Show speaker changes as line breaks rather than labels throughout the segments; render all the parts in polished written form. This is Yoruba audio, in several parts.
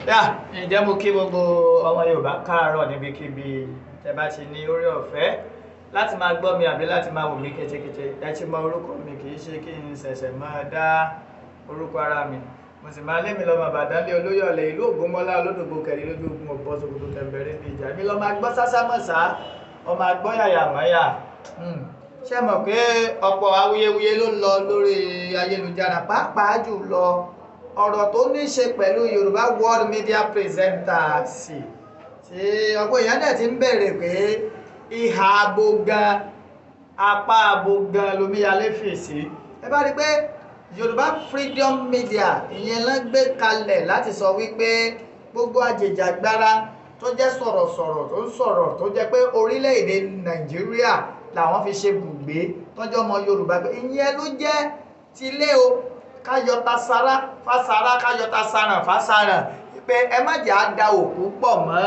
Yá, ǹjẹ́ mo kí gbogbo ọmọ Yorùbá káàárọ̀ níbikíbi tẹ́ bá ti ní oore ọ̀fẹ́ láti máa gbọ́ mi àbí láti máa wò mí ketekete. Ẹ ti mọ orúkọ mi, kì í ṣe kí n ṣẹ̀ṣẹ̀ máa dá orúkọ ara mi. Mo sì máa lé mi lọ́mọ Ìbàdàn lé Olóyọ̀lé ìlú Ògúnmọ́lá olódògbò kẹrin lójú ogun ọ̀bọ ṣòkòtò kẹ̀mbẹ̀rẹ̀ bí ìjà. Mi lọ́ máa gbọ́ sásámọ̀sá, ọmọ agbọ́ yàyà mọ́yà. Ṣé mọ̀ pé ọ̀pọ̀ awuyewuye ló ń lọ lórí ayélujára, pàápàá jùlọ ọ̀rọ̀ tó ní ṣe pẹ̀lú Yorùbá World Media Presenters tí ọ̀pọ̀ èèyàn dẹ̀ ti ń béèrè pé ìhà abo gan, apá abo gan lomíyalé fèsì. Ẹ bá rí i pé Yorùbá Freedom Media ìyẹn ló ń gbé kalẹ̀ láti sọ wípé gbogbo ajìjàgbara tó jẹ́ sọ̀rọ̀sọ̀rọ̀ tó ń sọ̀rọ̀ tó jẹ́ pé orílẹ̀-èdè Nàìjíríà làwọn fi ṣe bùgbé tọ́jọ́ ọmọ Yorùbá pé ìyẹn ló jẹ́ tilé o, káyọta sara fásara, káyọta saràn fásaràn, pé ẹ má jẹ́ á da òkú pọ̀ mọ́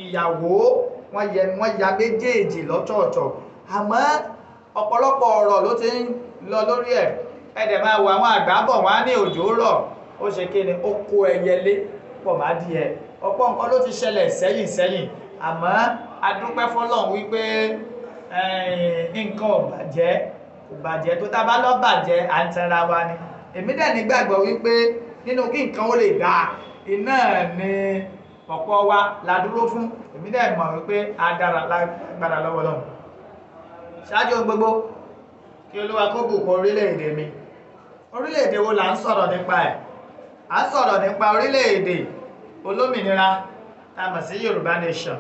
ìyàwó. Wọ́n yẹ wọ́n ya méjèèjì lọ́tọ̀ọ̀tọ̀, àmọ́ ọ̀pọ̀lọpọ̀ ọ̀rọ̀ ló ti ń lọ lórí ẹ̀. Ẹ dẹ̀ máa wo àwọn àgbà bọ̀ wọ́n á ní òjò rọ̀, ó ṣe kí ni, ó kó ẹyẹlé pọ̀ má díẹ̀. Ọ̀pọ̀ nǹkan ló ti ṣẹlẹ̀ sẹ́yìn sẹ́yìn, àmọ́ a dúpẹ́ f'Ọlọ́run wípé nǹkan ò bàjẹ́, kò bàjẹ́ tó tá a bá lọ bàjẹ́ à ń tanra wa ni. Èmi dẹ̀ nígbàgbọ́ wípé nínú kí nǹkan ó lè dáa iná ni ọ̀pọ̀ wa la dúró fún. Èmi dẹ̀ mọ̀ wípé a dára lágbára lọ́wọ́ Ọlọ́run. Ṣáájú ohun gbogbo, kí Olúwa kó bùkún orílẹ̀-èdè mi. Orílẹ̀-èdè wo là ń sọ̀rọ̀ nípa ẹ̀? À ń sọ̀rọ̀ nípa orílẹ̀-èdè olómìnira tá a mọ̀ sí Yorùbá Nation.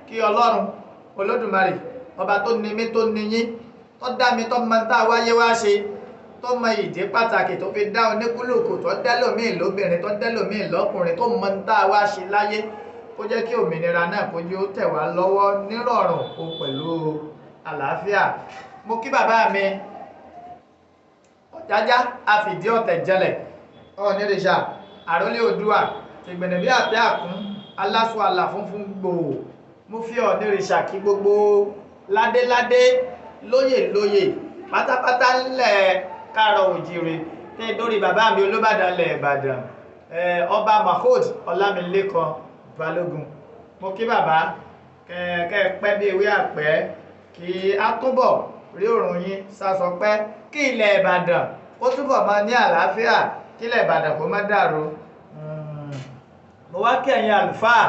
Kí Ọlọ́run Olódùmarè, ọba tó ní mí tó ní yín, tó dá mi, tó mọ tá a wáyé wá ṣe, tó mọ ìdí pàtàkì tó fi dá oníkúlùkù, tó dá lòmíì lóbìnrin, tó dá lòmíì lọ́kùnrin, tó mọ tá a wá ṣe láyé, kó jẹ́ kí òmìnira náà kó jẹ́ ó tẹ̀ wá lọ́wọ́ nírọ̀rùn o pẹ̀lú àlàáfíà. Mo kí bàbá mi Ọ̀jájá àfìdí ọ̀tẹ̀ jẹlẹ̀, Ọ̀nìrìṣà àrólé Oòduà, tìgbẹ̀nẹ̀bí àtẹ àkún, aláṣọ àlà funfun gbòò. Mo fi Ọ̀nìrìṣà kí gbogbo ládéládé, lóyè lóyè, pátápátá ńlẹ̀ káàrọ̀ òjìrè, tẹ́ dórí bàbá mi Olúbàdàn lẹ̀ Ìbàdàn, Ọba Mahood Ọlámilékan Balógun. Mo kí bàbá kẹ́ ẹ pẹ́ bí ewé àpẹ́, kí á túbọ̀ rí òrùn yín sásọ pẹ́, kí ilẹ̀ Ìbàdàn kó túbọ̀ máa ní àlàáfíà, kí ilẹ̀ Ìbàdàn kó má dàrú. Mo wá kí ẹ̀yin àlùfáà,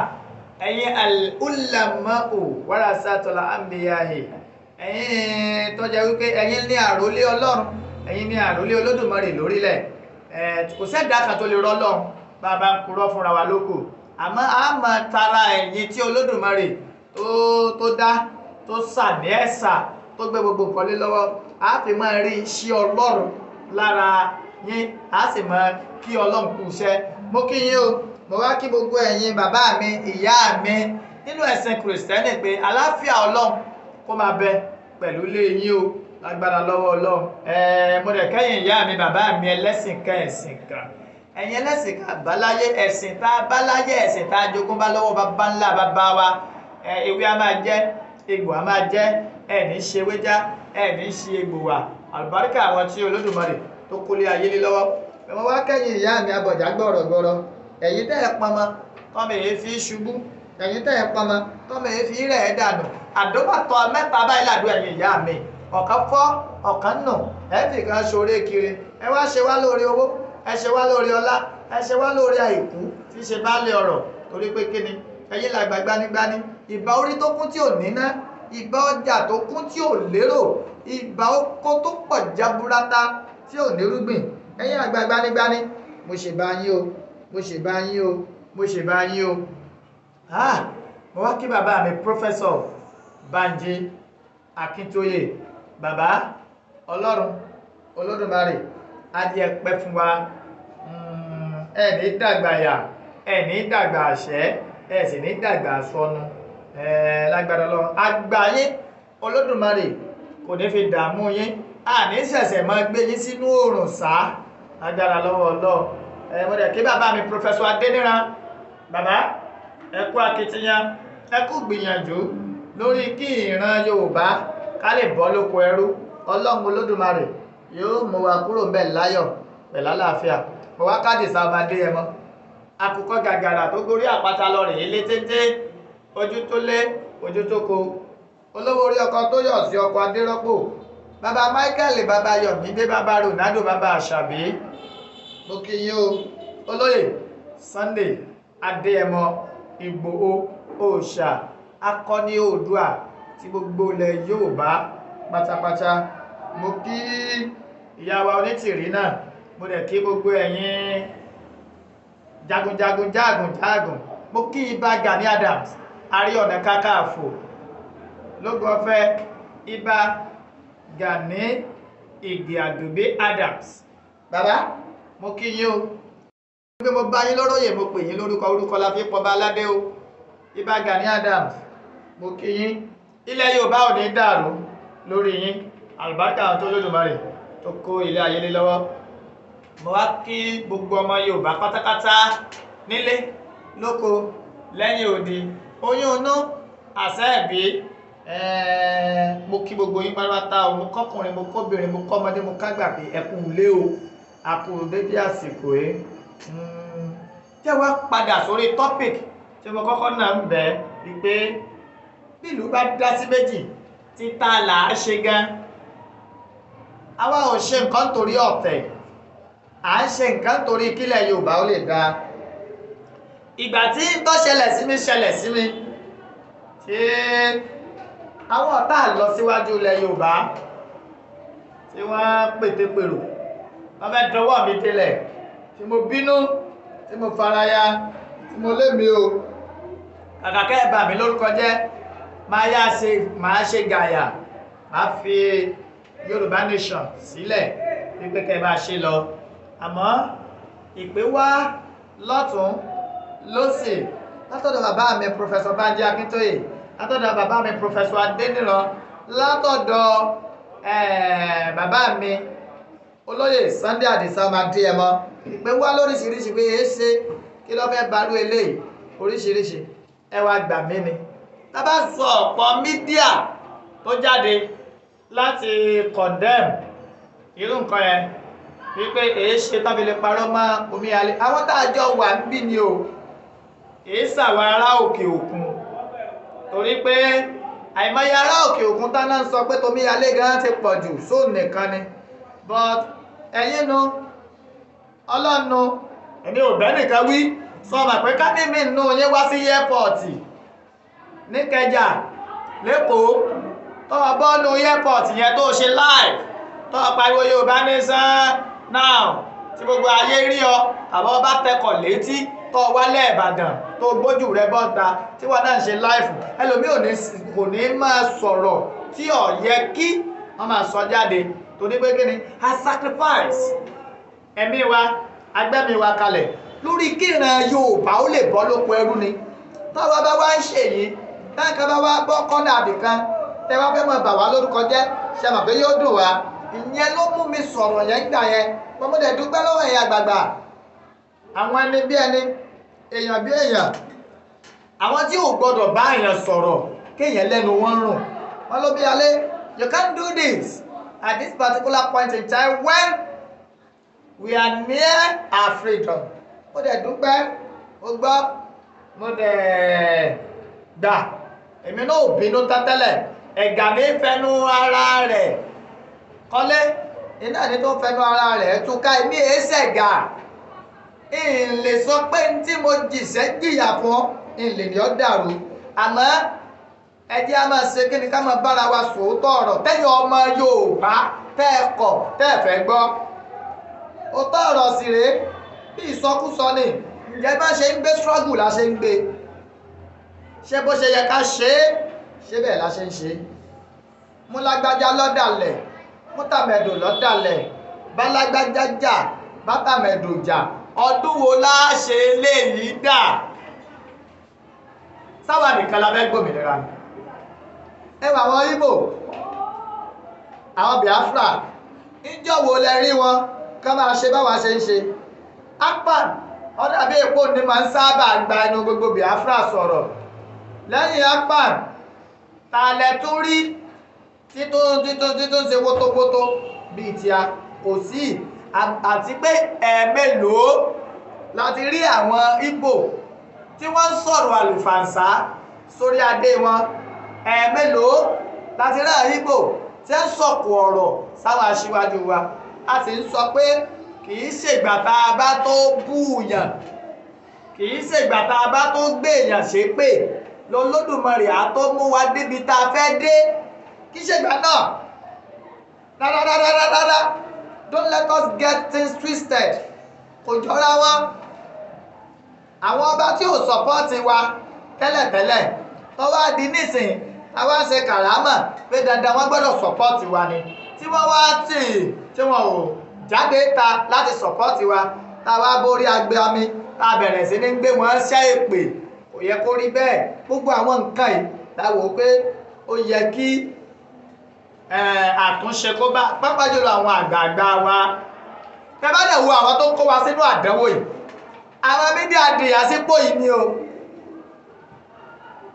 ẹ̀yin al-ulama'u warasatul anbiya'i, ẹ̀yin tó jẹ́ wípé ẹ̀yin ní àrólé Ọlọ́run, ẹ̀yin ní àrólé Olódùmarè lórílẹ̀. Kò sẹ́dá kan tó lè rọ́ Ọlọ́run bá a bá ń purọ́ fúnra wa lóko, àmọ́ a máa tara ẹ̀yin tí Olódùmarè tó dá, tó sà ní ẹ̀sà, tó gbé gbogbo nǹkan lé lọ́wọ́, a fi máa rí iṣẹ́ Ọlọ́run lára yín, a sì máa kí Ọlọ́run kú iṣẹ́. Mo kí yín o. Mo wá kí gbogbo ẹ̀yin bàbá mi, ìyá mi nínú ẹ̀sìn Kìrìsìtẹ́nì pé àlàáfíà Ọlọ́run kó máa bẹ pẹ̀lú ilé yín o, lágbára lọ́wọ́ Ọlọ́run. Mo dẹ̀ kẹ́yìn ìyá mi, bàbá mi ẹlẹ́sìn kan, ẹ̀sìn kan, ẹ̀yin ẹlẹ́sìn kan àbáláyé, ẹ̀sìn tá a báláyé, ẹ̀sìn tá a jogún bá lọ́wọ́ bàbá ńlá bàbá wa. Ewé a máa jẹ́, egbò a máa jẹ́, ẹ̀ ní ṣe ewé já, ẹ̀ ní ṣe egbò wà. Àlùbáríkà àwọn tí Olódùmarè tó kólé ayé lé lọ́wọ́. Mo wá kẹ́yìn ìyá mi abọ̀já gbọ̀rọ̀gbọ̀rọ̀, ẹ̀yin tẹ́ ẹ pọnmọ tọ́mọ èyí fi ṣubú, ẹ̀yin tẹ́ ẹ pọnmọ tọ́mọ èyí fi rẹ̀ ẹ́ dànù. Àdóbàtọ̀ mẹ́ta báyìí làdó ẹ̀yin ìyá mi, ọ̀kan fọ́, ọ̀kan nù, ẹ fi kan ṣoore kiri. Ẹ wá ṣe wá lóore owó, ẹ ṣe wá lóore ọlá, ẹ ṣe wá lóore àìkú tí ṣe baálé ọ̀rọ̀. Torí pé kíni, ẹ̀yin làgbà gbanigbani, ìbà orí tó kún tí ò níná, ìbà ọjà tó kún tí ò lérò, ìbà oko tó pọ̀ jaburata tí ò nírúgbìn. Ẹ̀yin àgbà gbanigbani, mo ṣe bá yín o, mo ṣe bá yín o, mo ṣe bá yín o. Mo wá kí bàbá mi Professor Banji Akíntóyè. Bàbá, Ọlọ́run Olódùmarè á jẹ́ pẹ́ fún wa. Ẹ ní dàgbà yà, ẹ ní dàgbà àṣẹ, ẹ sì ní dàgbà sọnù. Lágbára Ọlọ́run, àgbà yín Olódùmarè kò ní fi dààmú yín, a ní ṣẹ̀ṣẹ̀ máa gbé yín sínú oòrùn sá, lágbára lọ́wọ́ Ọlọ́run. Mo dẹ̀ kí bàbá mi Professor Adéníran. Bàbá, ẹ kú akitiyan, ẹ kú gbìyànjú lórí kí ìran Yorùbá ká lè bọ́ lóko ẹrú. Ọlọ́run Olódùmarè yóò mú wa kúrò ńbẹ̀ láyọ̀ pẹ̀lú àlàáfíà. Mo wá káàdì sábà dé ẹ mọ́. Àkùkọ gàgàrà tó gorí àpáta lọ rèé lé téńté, ojú tó lé, ojú tó ko. Olówó orí ọkọ tó yọ̀ sí ọkọ Adérọ́pò, bàbá Michael, bàbá Yọ̀mídé, bàbá Ronaldo, bàbá Àṣàbí. Mo kí yín o, olóyè Sunday Adéyẹmọ Ìgbòho Òòṣà, akọni Oòduà tí gbogbo ilẹ̀ Yorùbá pátápátá. Mo kí ìyá wa Onítìrí náà, mo dẹ̀ kí gbogbo ẹ̀yin jagunjagun jagun jagun. Mo kí Ìbà Gani Adams, Ààrẹ Ọ̀nà Kakanfò lógun ọ̀fẹ́, Ìbà Gani Ìgè Àdùbí Adams. Bàbá, mo kí yín o, pé mo bá yín lóróyè, mo pè yín lórúkọ, orúkọ la fi pọba aládé o. Ìbà Gani Adams, mo kí yín. Ilẹ̀ Yorùbá ò ní dàrú lórí yín, àlùbáríkà àwọn tó Olódùmarè tó kó ilé ayé lé lọ́wọ́. Mo wá kí gbogbo ọmọ Yorùbá pátápátá nílé lóko lẹ́yìn odi, oyún inú, àṣẹ ẹ̀bí. Mo kí gbogbo yín pátápátá o, mo kọ́kùnrin, mo kóbìnrin, mo kọ́mọdé, mo kágbà pé ẹ kú ilé o, a kú dédé àsìkò yìí. Jẹ́ wá padà sórí topic tí mo kọ́kọ́ náà ń bẹ̀ wípé bí ìlú bá dá sí méjì, títa là á ṣe gan. Àwa ò ṣe nǹkan torí ọ̀tẹ̀, à ń ṣe nǹkan torí kílẹ̀ Yorùbá ó lè dáa. Ìgbà tí tó ṣẹlẹ̀ sí mi ṣẹlẹ̀ sí mi, tí àwọn ọ̀tá lọ síwájú ilẹ̀ Yorùbá tí wọ́n pètèpèrò, wọ́n fẹ́ dọwọ́ mi délẹ̀, tí mo bínú, tí mo faraya, tí mo lé mi o. Kàkà kẹ́ ẹ bà mí lórúkọ jẹ́, máa yá ṣe, máa ṣe gàyà, máa fi Yorùbá Nation sílẹ̀ wípé kẹ́ ẹ bá ṣe lọ. Àmọ́ ìpè wá lọ́tún lọ́sì látọ̀dọ̀ bàbá mi Professor Banji Akintoye, látọ̀dọ̀ bàbá mi Professor Adéníran, látọ̀dọ̀ bàbá mi olóyè Sunday Adisa Adéyẹmọ. Ìpè wá lóríṣiríṣi pé èé ṣe kí ló fẹ́ barú eléyìí oríṣiríṣi. Ẹ wá gbà mí ni. Tá bá sọ ọ̀pọ̀ mídíà tó jáde láti condemn irú nǹkan yẹn wípé èé ṣe tán fi lè parọ́ mọ́ omíyalé, àwọn tá a jọ wà ń bí ni o, èé ṣàwọn ará òkè òkun, torí pé àìmọye ará òkè òkun tán náà ń sọ pé tomíyalé gan ti pọ̀ jù sóun nìkan ni. But ẹ̀yin nu ọlọ́nu, èmi ò bẹ́ nìkan wí, sọ mà pé ká ní mi nù yín wá sí airport níkẹjà lẹ́kọ̀ọ́, tó o bọ́nu airport yẹn tó o ṣe live, tó o pariwo Yorùbá Nation now tí gbogbo ayé rí ọ, àbọ̀ bá tẹkọ̀ létí tó o wálẹ̀ Ìbàdàn tó o gbójú rẹ bọ́ta tí wọ́n náà ń ṣe live, ẹlòmíì kò ní máa sọ̀rọ̀ tí ò yẹ kí wọ́n máa sọ jáde, torí pé kí ni a sacrifice ẹ̀mí wa, agbẹ́mi wa kalẹ̀ lórí kíran Yorùbá ó lè bọ́ lóko ẹrú ni. Táwa bá wá ń ṣèyí, táǹkà bá wá bọ́ kọ́nà àbìkan tẹ́ wá fẹ́ mọ̀ bà wá lórúkọ jẹ́, ṣe mọ̀ pé yóò dùn wá. Ìyẹn ló mú mi sọ̀rọ̀ yẹn gbà yẹn. Mo dẹ̀ dúpẹ́ lọ́wọ́ ẹ̀yin àgbààgbà, àwọn ẹni bí ẹni, èèyàn bí èèyàn, àwọn tí ò gbọdọ̀ bá èèyàn sọ̀rọ̀ kéèyàn lẹ́nu wọn rùn. Wọ́n ló bí alẹ́, you can't do this at this particular point in time when we are near our freedom. Mo dẹ̀ dúpẹ́, mo gbọ́, mo dẹ̀ gbà. Èmi náà ò bínú tán tẹ́lẹ̀, ẹ̀gà mi fẹnu ara rẹ̀ kọ́lé, iná ní tó fẹnu ara rẹ̀ túká. Èmi èsẹ̀gà, n lè sọ pé n tí mo jìṣẹ́ jìyà fún n lè ní ọ́ dàrú. Àmọ́ ẹ jẹ́ a máa ṣe kí ni ká máa bára wa sòótọ́ ọ̀rọ̀ tẹ́yìn ọmọ Yorùbá tẹ́ ẹ kọ̀ tẹ́ ẹ fẹ́ gbọ́. Òótọ́ ọ̀rọ̀ sì rèé, bí ìsọkúsọ ni. Ǹjẹ́ bá ṣe ń gbé struggle la ṣe ń gbé, ṣé bó ṣe yẹ ká ṣe é, ṣé bẹ́ẹ̀ la ṣe ń ṣe é. Mú lágbájá lọ́dàlẹ̀, mú tàmẹ̀dò lọ́dàlẹ̀, bá lágbájá jà, bá tàmẹ̀dò jà, ọdún wo la ṣe léyìí dà? Sáwà nìkan la fẹ́ gbòmìnira ni. Ẹ wà àwọn Ìgbò, àwọn Biafra, níjọ́ wo lẹ rí wọn ká máa ṣe báwa ṣe ń ṣe? Akpan ọ̀dà bí èpò ni máa ń sábà gba ẹnu gbogbo Biafra sọ̀rọ̀. Lẹ́yìn Akpan, ta lẹ tún rí títún ṣe wótówótó bíi tíá? Kò sí. Àti pé ẹ̀ẹ̀mélòó láti rí àwọn Ìgbò tí wọ́n ń sọ̀rọ̀ àlùfàǹsá sórí adé wọn? Ẹ̀ẹ̀mélòó láti rí àwọn Ìgbò tí ń sọ̀kò ọ̀rọ̀ sáwọn aṣíwájú wa? A sì ń sọ pé kì í ṣègbà tá a bá tó búùyàn, kì í ṣègbà tá a bá tó gbé èèyàn ṣépè lọ́lọ́dùmarè á tó mú wa débi tá a fẹ́ dé. Kì í ṣègbà náà rárárárárárá. Don't let us get things twisted. Kò jọra wọn. Àwọn ọba tí ò support wa tẹ́lẹ̀tẹ́lẹ̀ tó wá di nísìn táwa ń ṣe kàrámà pé dandan wọ́n gbọ́dọ̀ support wa ni, tí wọ́n wá tì tí wọ́n ò jáde ta láti support wa, táwa borí agbe omi tá a bẹ̀rẹ̀ sí ní gbé wọn ṣẹ́ èpè. Kò yẹ kó rí bẹ́ẹ̀. Gbogbo àwọn nǹkan yìí láwo pé ó yẹ kí àtúnṣe kó bá, pápá jùlọ àwọn àgbààgbà wa. Tẹ́ bá dẹ̀ wo àwọn tó kó wa sínú àdánwò yìí, àwọn media dìyà sípò yìí ni o.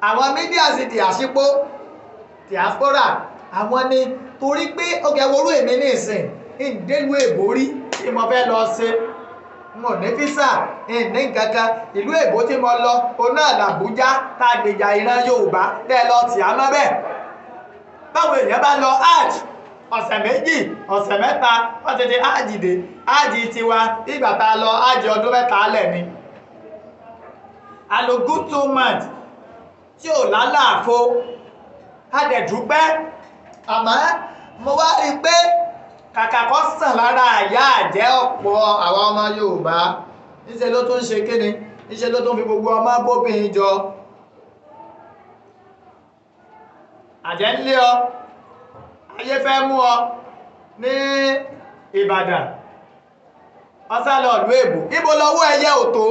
Àwọn media sì dìyà sípò diaspora àwọn ni, torí pé ó kẹ́ worú èmi ní ìsìn ìdélùú èbó rí tí mo fẹ́ lọ ṣe, n ò ní físà, ní nǹkankan. Ìlú èbó tí mo lọ òun náà làbújá tá a gbèjà ìran Yorùbá tẹ́ lọ tì á mọ́ bẹ́ẹ̀. Báwo èèyàn bá lọ hajj ọ̀sẹ̀ 2, ọ̀sẹ̀ 3, wọ́n ti di hajj dé. Hajj tiwa ìgbà tá a lọ hajj ọdún 3 lẹ̀ ni. A lò good 2 months tí ò lálàáfo, a dẹ̀ dúpẹ́. Àmọ́ mo wá rí i pé kàkà kó sàn lára àyà àjẹ́ ọ̀pọ̀ àwọn ọmọ Yorùbá, níṣẹ́ ló tún ṣe kíni, níṣẹ́ ló tún fi gbogbo ọmọ bóbìnrin jọ. Àjẹ́ ń lé ọ, ayé fẹ́ mú ọ ní Ìbàdàn, ọsá lọ ìlú èbó. Ibo lọ́wọ́ ẹyẹ òtó?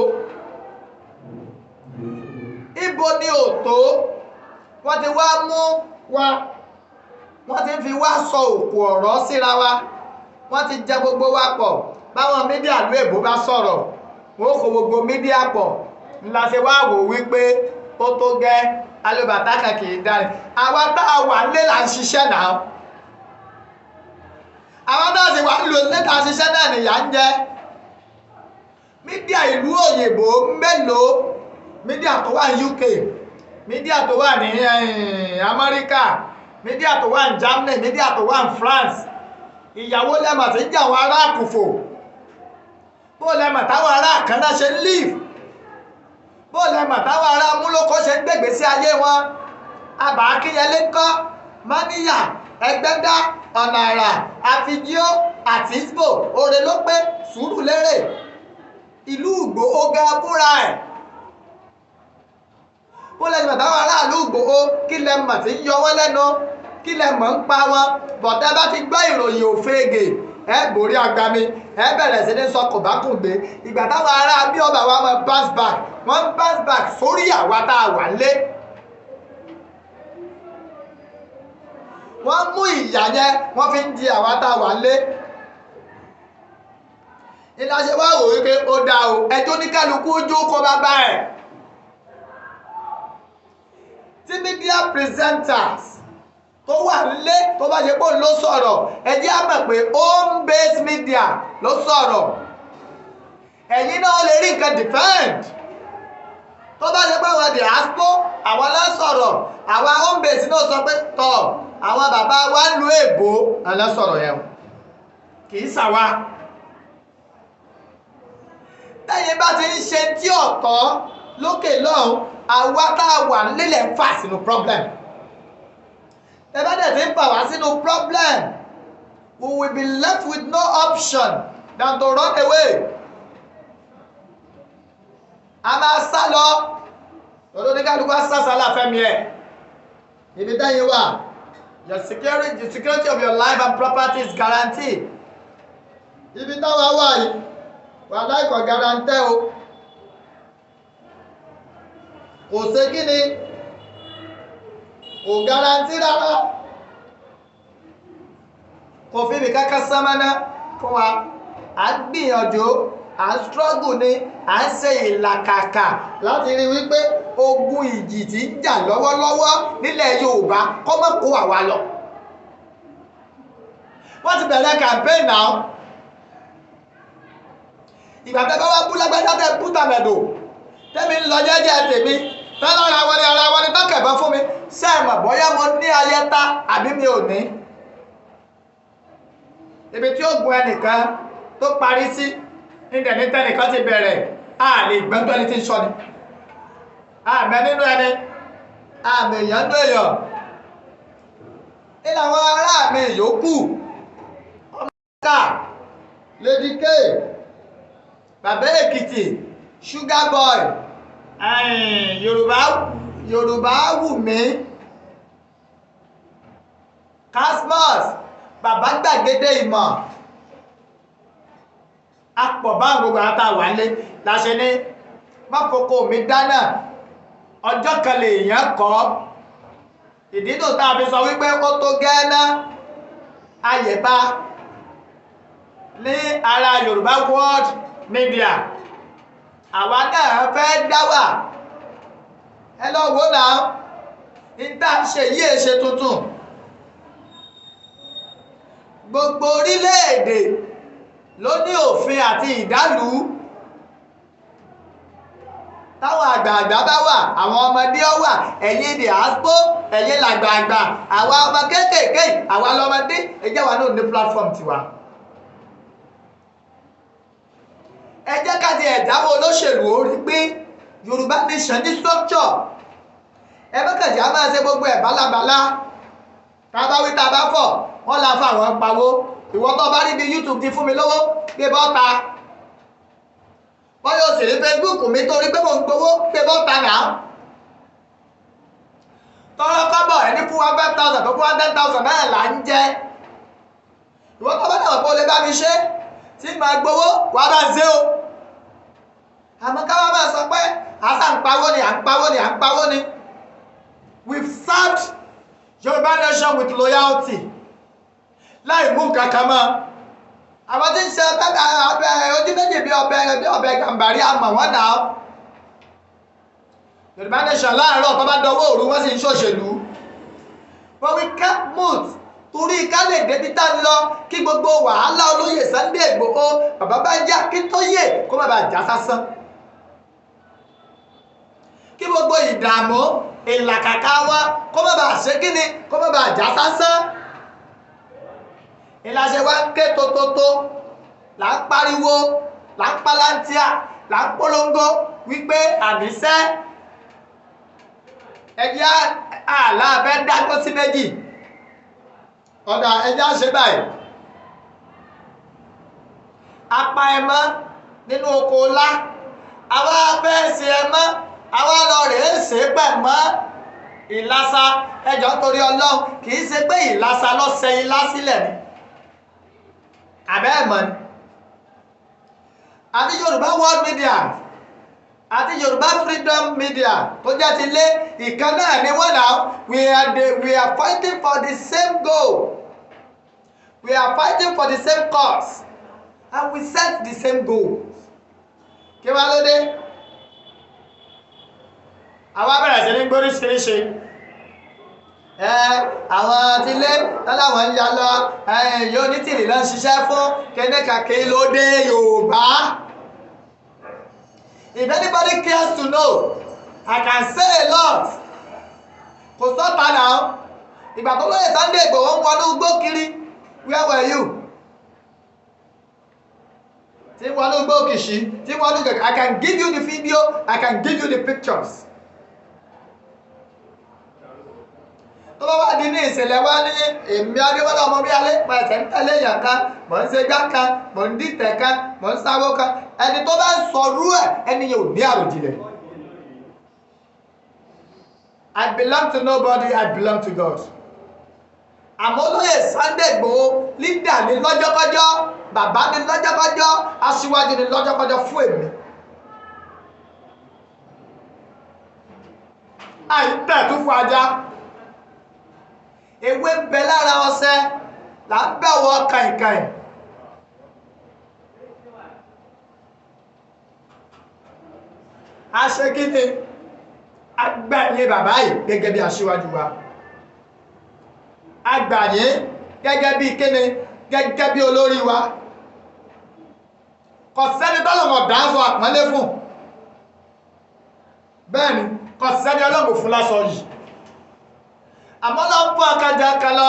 Ibo ni òtó? Wọ́n ti wá mú wa, wọ́n ti ń fi wá sọ òkú ọ̀rọ̀ síra wa, wọ́n ti jẹ gbogbo wa pọ̀. Báwọn media ìlú èbó bá sọ̀rọ̀, wọ́n kó gbogbo media pọ̀. Ńlá ṣe wá wò wípé ó tó gẹ́, alóbàtà kan kì í dáre. Àwa tá a wà nílé là ń ṣiṣẹ́ náà, àwọn tá a sì wà nílò nílé tá a ṣiṣẹ́ náà nìyà ń jẹ. Media ìlú òyìnbó mélòó? Media tó wà ní UK, media tó wà ní Amẹ́ríkà, media tó wà ní Germany, media tó wà ní France. Ìyàwó lẹ́mọ̀ tí ń jẹ́ àwọn ará àkùfò, bó lẹ́mọ̀ táwọn ará àkànná ṣe ń live, bó lẹ́mọ̀ táwọn ará múlòkó ṣe ń gbègbè sí ayé wọn. Àbá Akínyẹlé ńkọ́, Mọ́níyà, Ẹgbẹ́dá, Ọ̀nà Àrà, Àfijíó àti Isbo, Òrè ló pé, Sùúrùlérè, ìlú Ìgbòho gan fúnra ẹ̀. Bó lẹ́mọ̀ táwọn aráàlú Ìgbòho, kí lẹ́mọ̀ tí ń yọ wọ́n lẹ́nu, kí lẹ́mọ̀ ń pa wọn. Bọ̀tẹ́ bá ti gbọ́ ìròyìn òfegè, ẹ borí agbami, ẹ bẹ̀rẹ̀ sí ní sọ kòbákùngbé. Ìgbà táwọn ará bí ọba wa máa bounce back, wọ́n ń bounce back sórí àwa tá a wà lé. Wọ́n mú ìyà yẹn, wọ́n fi ń di àwa tá a wà lé. Ìlàṣẹ wá wò wípé ó dáa o, ẹjọ́ ní kálukú ojú kó bá bá ẹ̀. Tí media presenters tó wà nílé tó bá ṣe pé òun ló sọ̀rọ̀, ẹ jẹ́ á mọ̀ pé home based media ló sọ̀rọ̀. Ẹ̀yin náà lè rí nǹkan defend. Tó bá ṣe pé àwọn diaspora àwọn ló sọ̀rọ̀, àwọn home based náà sọ pé tọ̀ àwọn bàbá wa ń lu èbó ló sọ̀rọ̀ yẹn, kì í ṣàwa. Tẹ́yin bá ti ń ṣe tí ọ̀tọ̀ lókè lọ́hùn, àwa tá a wà nílẹ̀ ń fà sínú problem. Ẹ bá dẹ̀ ti ń fà wá sínú problem, we will be left with no option than to run away. A máa sá lọ, lọ́dún ní kálukú á sá sálà fẹ́mi ẹ̀. Ibi tẹ́yin wà, your security, the security of your life and property is guaranteed. Ibi táwa wà yìí, wà láìkọ̀ guarantee o. Kò ṣe kí ni, kò garanti rárá, kò fi ibi kankan sánmọ́ná fún wa. À ń gbìyànjú, à ń struggle ni, à ń ṣe ìlàkàkà láti rí wípé ogun ìjì tí ń jà lọ́wọ́lọ́wọ́ nílẹ̀ Yorùbá kó má kó àwa lọ. Wọ́n ti bẹ̀rẹ̀ campaign now. Ìgbà tẹ́ bá wá bú lágbájá, tẹ́ bú tàmẹ̀dò, tẹ́mi ń lọ jẹ́jẹ́ tèmi, tẹ́lá ara wọn ni ara wọn ni tọ́kẹ̀bọ́ fún mi, ṣé ẹ mọ̀ bóyá mo ní ayẹta àbí mi ò ní? Ibi tí ó gun ẹnìkan tó parí sí níbẹ̀ ní tẹ́nìkan ti bẹ̀rẹ̀. A lè gbọ́n tó ẹni tí ń sọ ni àmẹ́ nínú ẹni, àmì èèyàn nínú èèyàn. Nínú àwọn ará mi yòókù, ọmọ ká Lady K, Bàbá Èkìtì, Sugar Boy, Yorùbá Yorùbá wù mí, Casmos, Bàbá Gbàgede Ìmọ̀, apọ̀ báwọn gbogbo àwọn tá a wà nílé láṣẹ ní máfoko mi dáná. Ọjọ́ kan lèèyàn kọ́ ìdínú tá a fi sọ wípé ó tó gẹ́ẹ́ná ayẹ̀bá ní ara Yorùbá World Media. Àwa náà fẹ́ dá wà. Ẹ lọ wò náà, ní tá a ṣe yí ṣe tuntun. Gbogbo orílẹ̀-èdè ló ní òfin àti ìdálù. Táwọn àgbààgbà bá wà, àwọn ọmọdé ó wà. Ẹ̀yin diaspora, ẹ̀yin làgbààgbà, àwa ọmọ kéékèèké, àwa lọmọdé. Ẹ jẹ́ wa náà ní platform tiwa. Ẹ jẹ́ ká ti ẹ̀dáwọ́ olóṣèlú ó rí pé Yorùbá nation ní structure. Ẹ mọ́kànjá á máa ṣe gbogbo ẹ̀ bálabàlá. Tá a bá wí, tá a bá fọ̀, wọ́n la fa àwọn pawó. Ìwọ tó bá rí bí YouTube ti fún mi lówó, gbé bọ́ta. Bọ́yọ̀ sì rí Facebook mi torí pé mo ń gbowó, gbé bọ́ta náà. Tọrọ kọ́bọ̀, ẹni fún wa 5,000, tó fún wa 10,000 náà là ń jẹ. Ìwọ tó bá dàgbà pé o lè bá mi ṣe tí màá gbowó, wàá bá ń ṣe o. Àmọ́ ká wá máa sọ pé àṣà ń pawó ni, à ń pawó ni, à ń pawó ni. We've served Yorùbá nation with loyalty láì mú nǹkan kan mọ́. Àwọn tí ń ṣe ojú méjì bí ọbẹ̀ gàmbàrí, àmọ̀ wọ́n náà. Yorùbá nation láàárọ̀, tó bá dọwọ́ òru, wọ́n sì ń ṣòṣèlú. But we kept mute torí ká lè débi tá ń lọ, kí gbogbo wàhálà olóyè Sunday Igboho, Bàbá Bánjí Akíntóyè kó má bàa já sásán, kí gbogbo ìdààmú ìlàkàkà wa kó má bàa ṣe kíni, kó má bàa já sásán. Ìlàṣẹ wa ń ké tótótó, là ń pariwo, là ń palantia, là ń polongo wípé àníṣe ẹjẹ́ àlà abẹ́ dágbó sí méjì. Ọ̀dà, ẹjẹ́ àṣẹ báyìí. Apá ẹmọ́ nínú oko ńlá, àwa fẹ́ ṣe ẹmọ́, àwa lọ rèé ṣe pẹ̀ mọ́ ìlàsà. Ẹjọ́, torí Ọlọ́run, kì í ṣe pé ìlàsà ló ṣe ilá sílẹ̀ ni, àbẹ́ ẹ̀mọ́ ni? Àti Yorùbá World Media àti Yorùbá Freedom Media tó jẹ́ ti lé, ìkan náà ni wọ́n náà. We are fighting for the same goal, we are fighting for the same cause, and we set the same goals. Kí wá ló dé àwa bẹ̀rẹ̀ sí ní gbóríṣiríṣi ẹ? Àwọn tilé tọ́láwọn ń ya lọ yóò ní tìrì lọ ń ṣiṣẹ́ fún kíníkàkí ló dé Yorùbá. If anybody cares to know, I can say a lot. Kò sọ́ta náà. Ìgbà tó lóye Sunday Igboho ń wọnú igbó kiri, where were you? Tí wọnú igbó kìsì, tí wọnú kẹ̀kẹ́, I can give you the video, I can give you the pictures. Tó bá wá di ní ìṣẹ̀lẹ̀ wá ní èmi Adéwọlé ọmọ bí alẹ́ pa ẹ̀sẹ̀ ń tẹ̀lé èèyàn kan, mò ń ṣe gbá kan, mò ń dìtẹ̀ kan, mò ń sáwó kan, ẹni tó bá ń sọrú ẹ̀, ẹni yẹn ò ní àròjinlẹ̀. I belong to nobody, I belong to God. Àmọ́ olóyè Sunday Igboho, leader ní lọ́jọ́kọ́jọ́, bàbá ní lọ́jọ́kọ́jọ́, aṣíwájú ní lọ́jọ́kọ́jọ́ fún èmi. Àìtẹ̀ tún fún ajá, ewé ń bẹ lára ọṣẹ là ń bẹ̀wọ̀ kàìnkàìn. A ṣe kí ni agbẹ̀yìn bàbá yìí gẹ́gẹ́ bí aṣíwájú wa, agbàyìn gẹ́gẹ́ bí kíni, gẹ́gẹ́ bí olórí wa. Kò sẹ́ni tọ́lọ́run dá aṣọ àpọ́nlé fún. Bẹ́ẹ̀ ni, kò sẹ́ni Ọlọ́run fún láṣọ yìí. Àmọ́ lọ ń fún akájà kan lọ.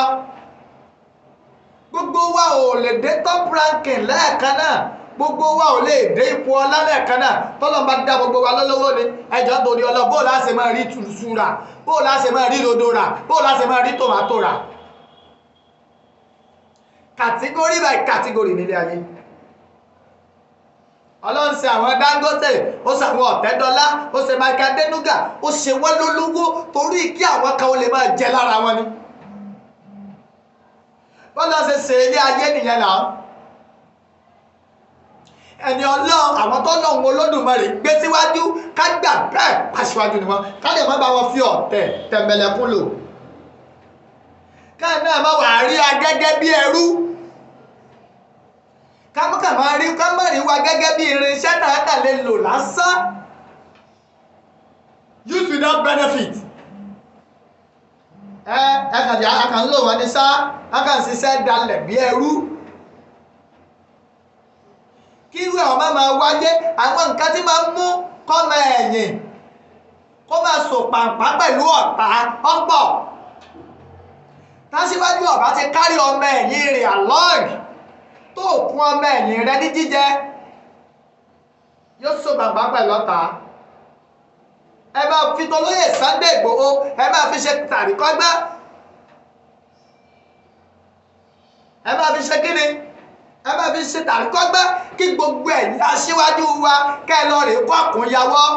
Gbogbo wa ò lè dé top ranking lẹ́ẹ̀kan náà. Gbogbo wa ò lè dé ipò ọlá lẹ́ẹ̀kan náà. Tọ́lọ́run bá dá gbogbo wa lọ́lọ́wọ́ ni. Ẹjọ́ torí ọlọ́, bó la ṣe máa rí tùsù rà, bó la ṣe máa rí rodo rà, bó la ṣe máa rí tòmátò rà. Category by category nílé ayé. Ọlọ́run ṣe àwọn Dangote, ó ṣe àwọn Ọ̀tẹ́dọ́lá, ó ṣe Michael Adenuga, ó ṣe wọ́n lólówó torí kí àwọn kan ó lè máa jẹ lára wọn ni. Bọ́lá ṣe ṣe ilé ayé nìyẹn náà. Ẹni Ọlọ́run, àwọn tó lọ́hùn Olódùmarè gbé síwájú, ká gbà bẹ́ẹ̀ aṣíwájú ni wọ́n, ká lè má bá wọn fi ọ̀tẹ̀ tẹ̀m̀bẹ̀lẹ̀kún lò. Ká náà má wàá rí a gẹ́gẹ́ bí ẹrú. Ká má rí wa gẹ́gẹ́ bí irinṣẹ́ náà kà lè lò lásán. Use without benefit. Ẹ kàn ń lò wọ́n ní sá, a kàn ṣiṣẹ́ dalẹ̀ bí ẹrú. Kí irú àwọn máa máa wáyé, àwọn nǹkan tí máa ń mú kọ́mọ ẹ̀yìn kó máa sò pàǹpá pẹ̀lú ọ̀tá ọ̀pọ̀. Tásíwájú ọ̀bá ti kárí ọmọ ẹ̀yìn rẹ̀ along, tó kún ọmọ ẹ̀yìn rẹ̀ ní jíjẹ, yóò sò pàǹpá pẹ̀lú ọ̀tá. Ẹ máa fi tolóyè Sunday Igboho, ẹ máa fi ṣe tàríkọ́gbá. Ẹ máa fi ṣe kíni? Ẹ máa fi ṣe tàríkọ́gbá kí gbogbo ẹ̀yin aṣíwájú wa kẹ́ ẹ lọ rèé kó àkúnyawọ́.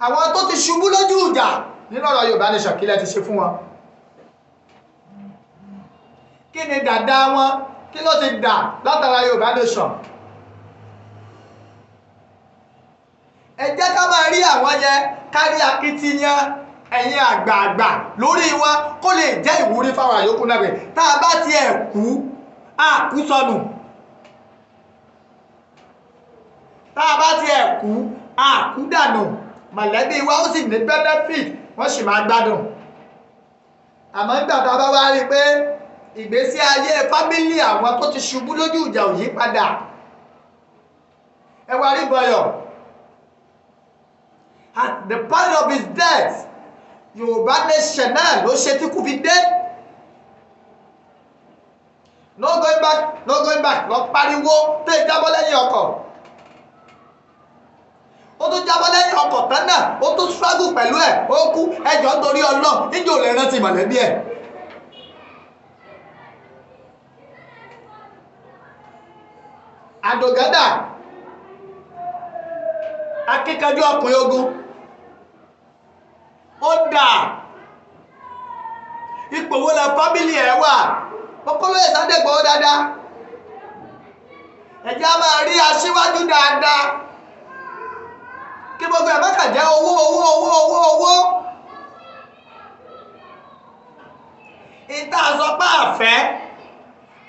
Àwọn tó ti ṣubú lójú ìjà nínú ọ̀rọ̀ Yorùbá Nation, kí lẹ ti ṣe fún wọn? Kí ni dàda wọn? Kí ló ti dà látara Yorùbá Nation? Ẹ jẹ́ ká máa rí àwọn yẹn, kárí akitiyan ẹ̀yin àgbààgbà lórí wọn kó lè jẹ́ ìwúrí fáwọn àyókù náà pé tá a bá tiẹ̀ kú, á kú sọnù. Tá a bá tiẹ̀ kú, á kú dànù. Mọ̀lẹ́bí wa ó sì ní benefit, wọ́n sì máa gbádùn. Àmọ́ nígbà tá a bá wá rí i pé ìgbésí ayé fámílì àwọn tó ti ṣubú lójú ìjà ò yí padà. Ẹ wá rí Bọ̀yọ̀. At the point of his death, Yorùbá Nation náà ló ṣe tí kú fi dé. No going back, no going back, lọ pariwo tó jábọ́ lẹ́yìn ọkọ̀. Ó tún jábọ́ lẹ́yìn ọkọ̀ tán náà, ó tún struggle pẹ̀lú ẹ̀, ó kú. Ẹjọ́ nítorí Ọlọ́run, níjẹ́ ò lè rántí mọ̀lẹ́bí ẹ̀. Àdògádà, akíkanjú ọkùnrin ogun, ó dà ipò wo la fámìlì ẹ̀ wà? Kókólóyè Sunday Igboho dáadáa. Ẹ jẹ́ á máa rí aṣíwájú dáadáa. Kí gbogbo ẹ̀ má kàn jẹ́ owó owó owó owó owó. Ìta sọ pé àfẹ́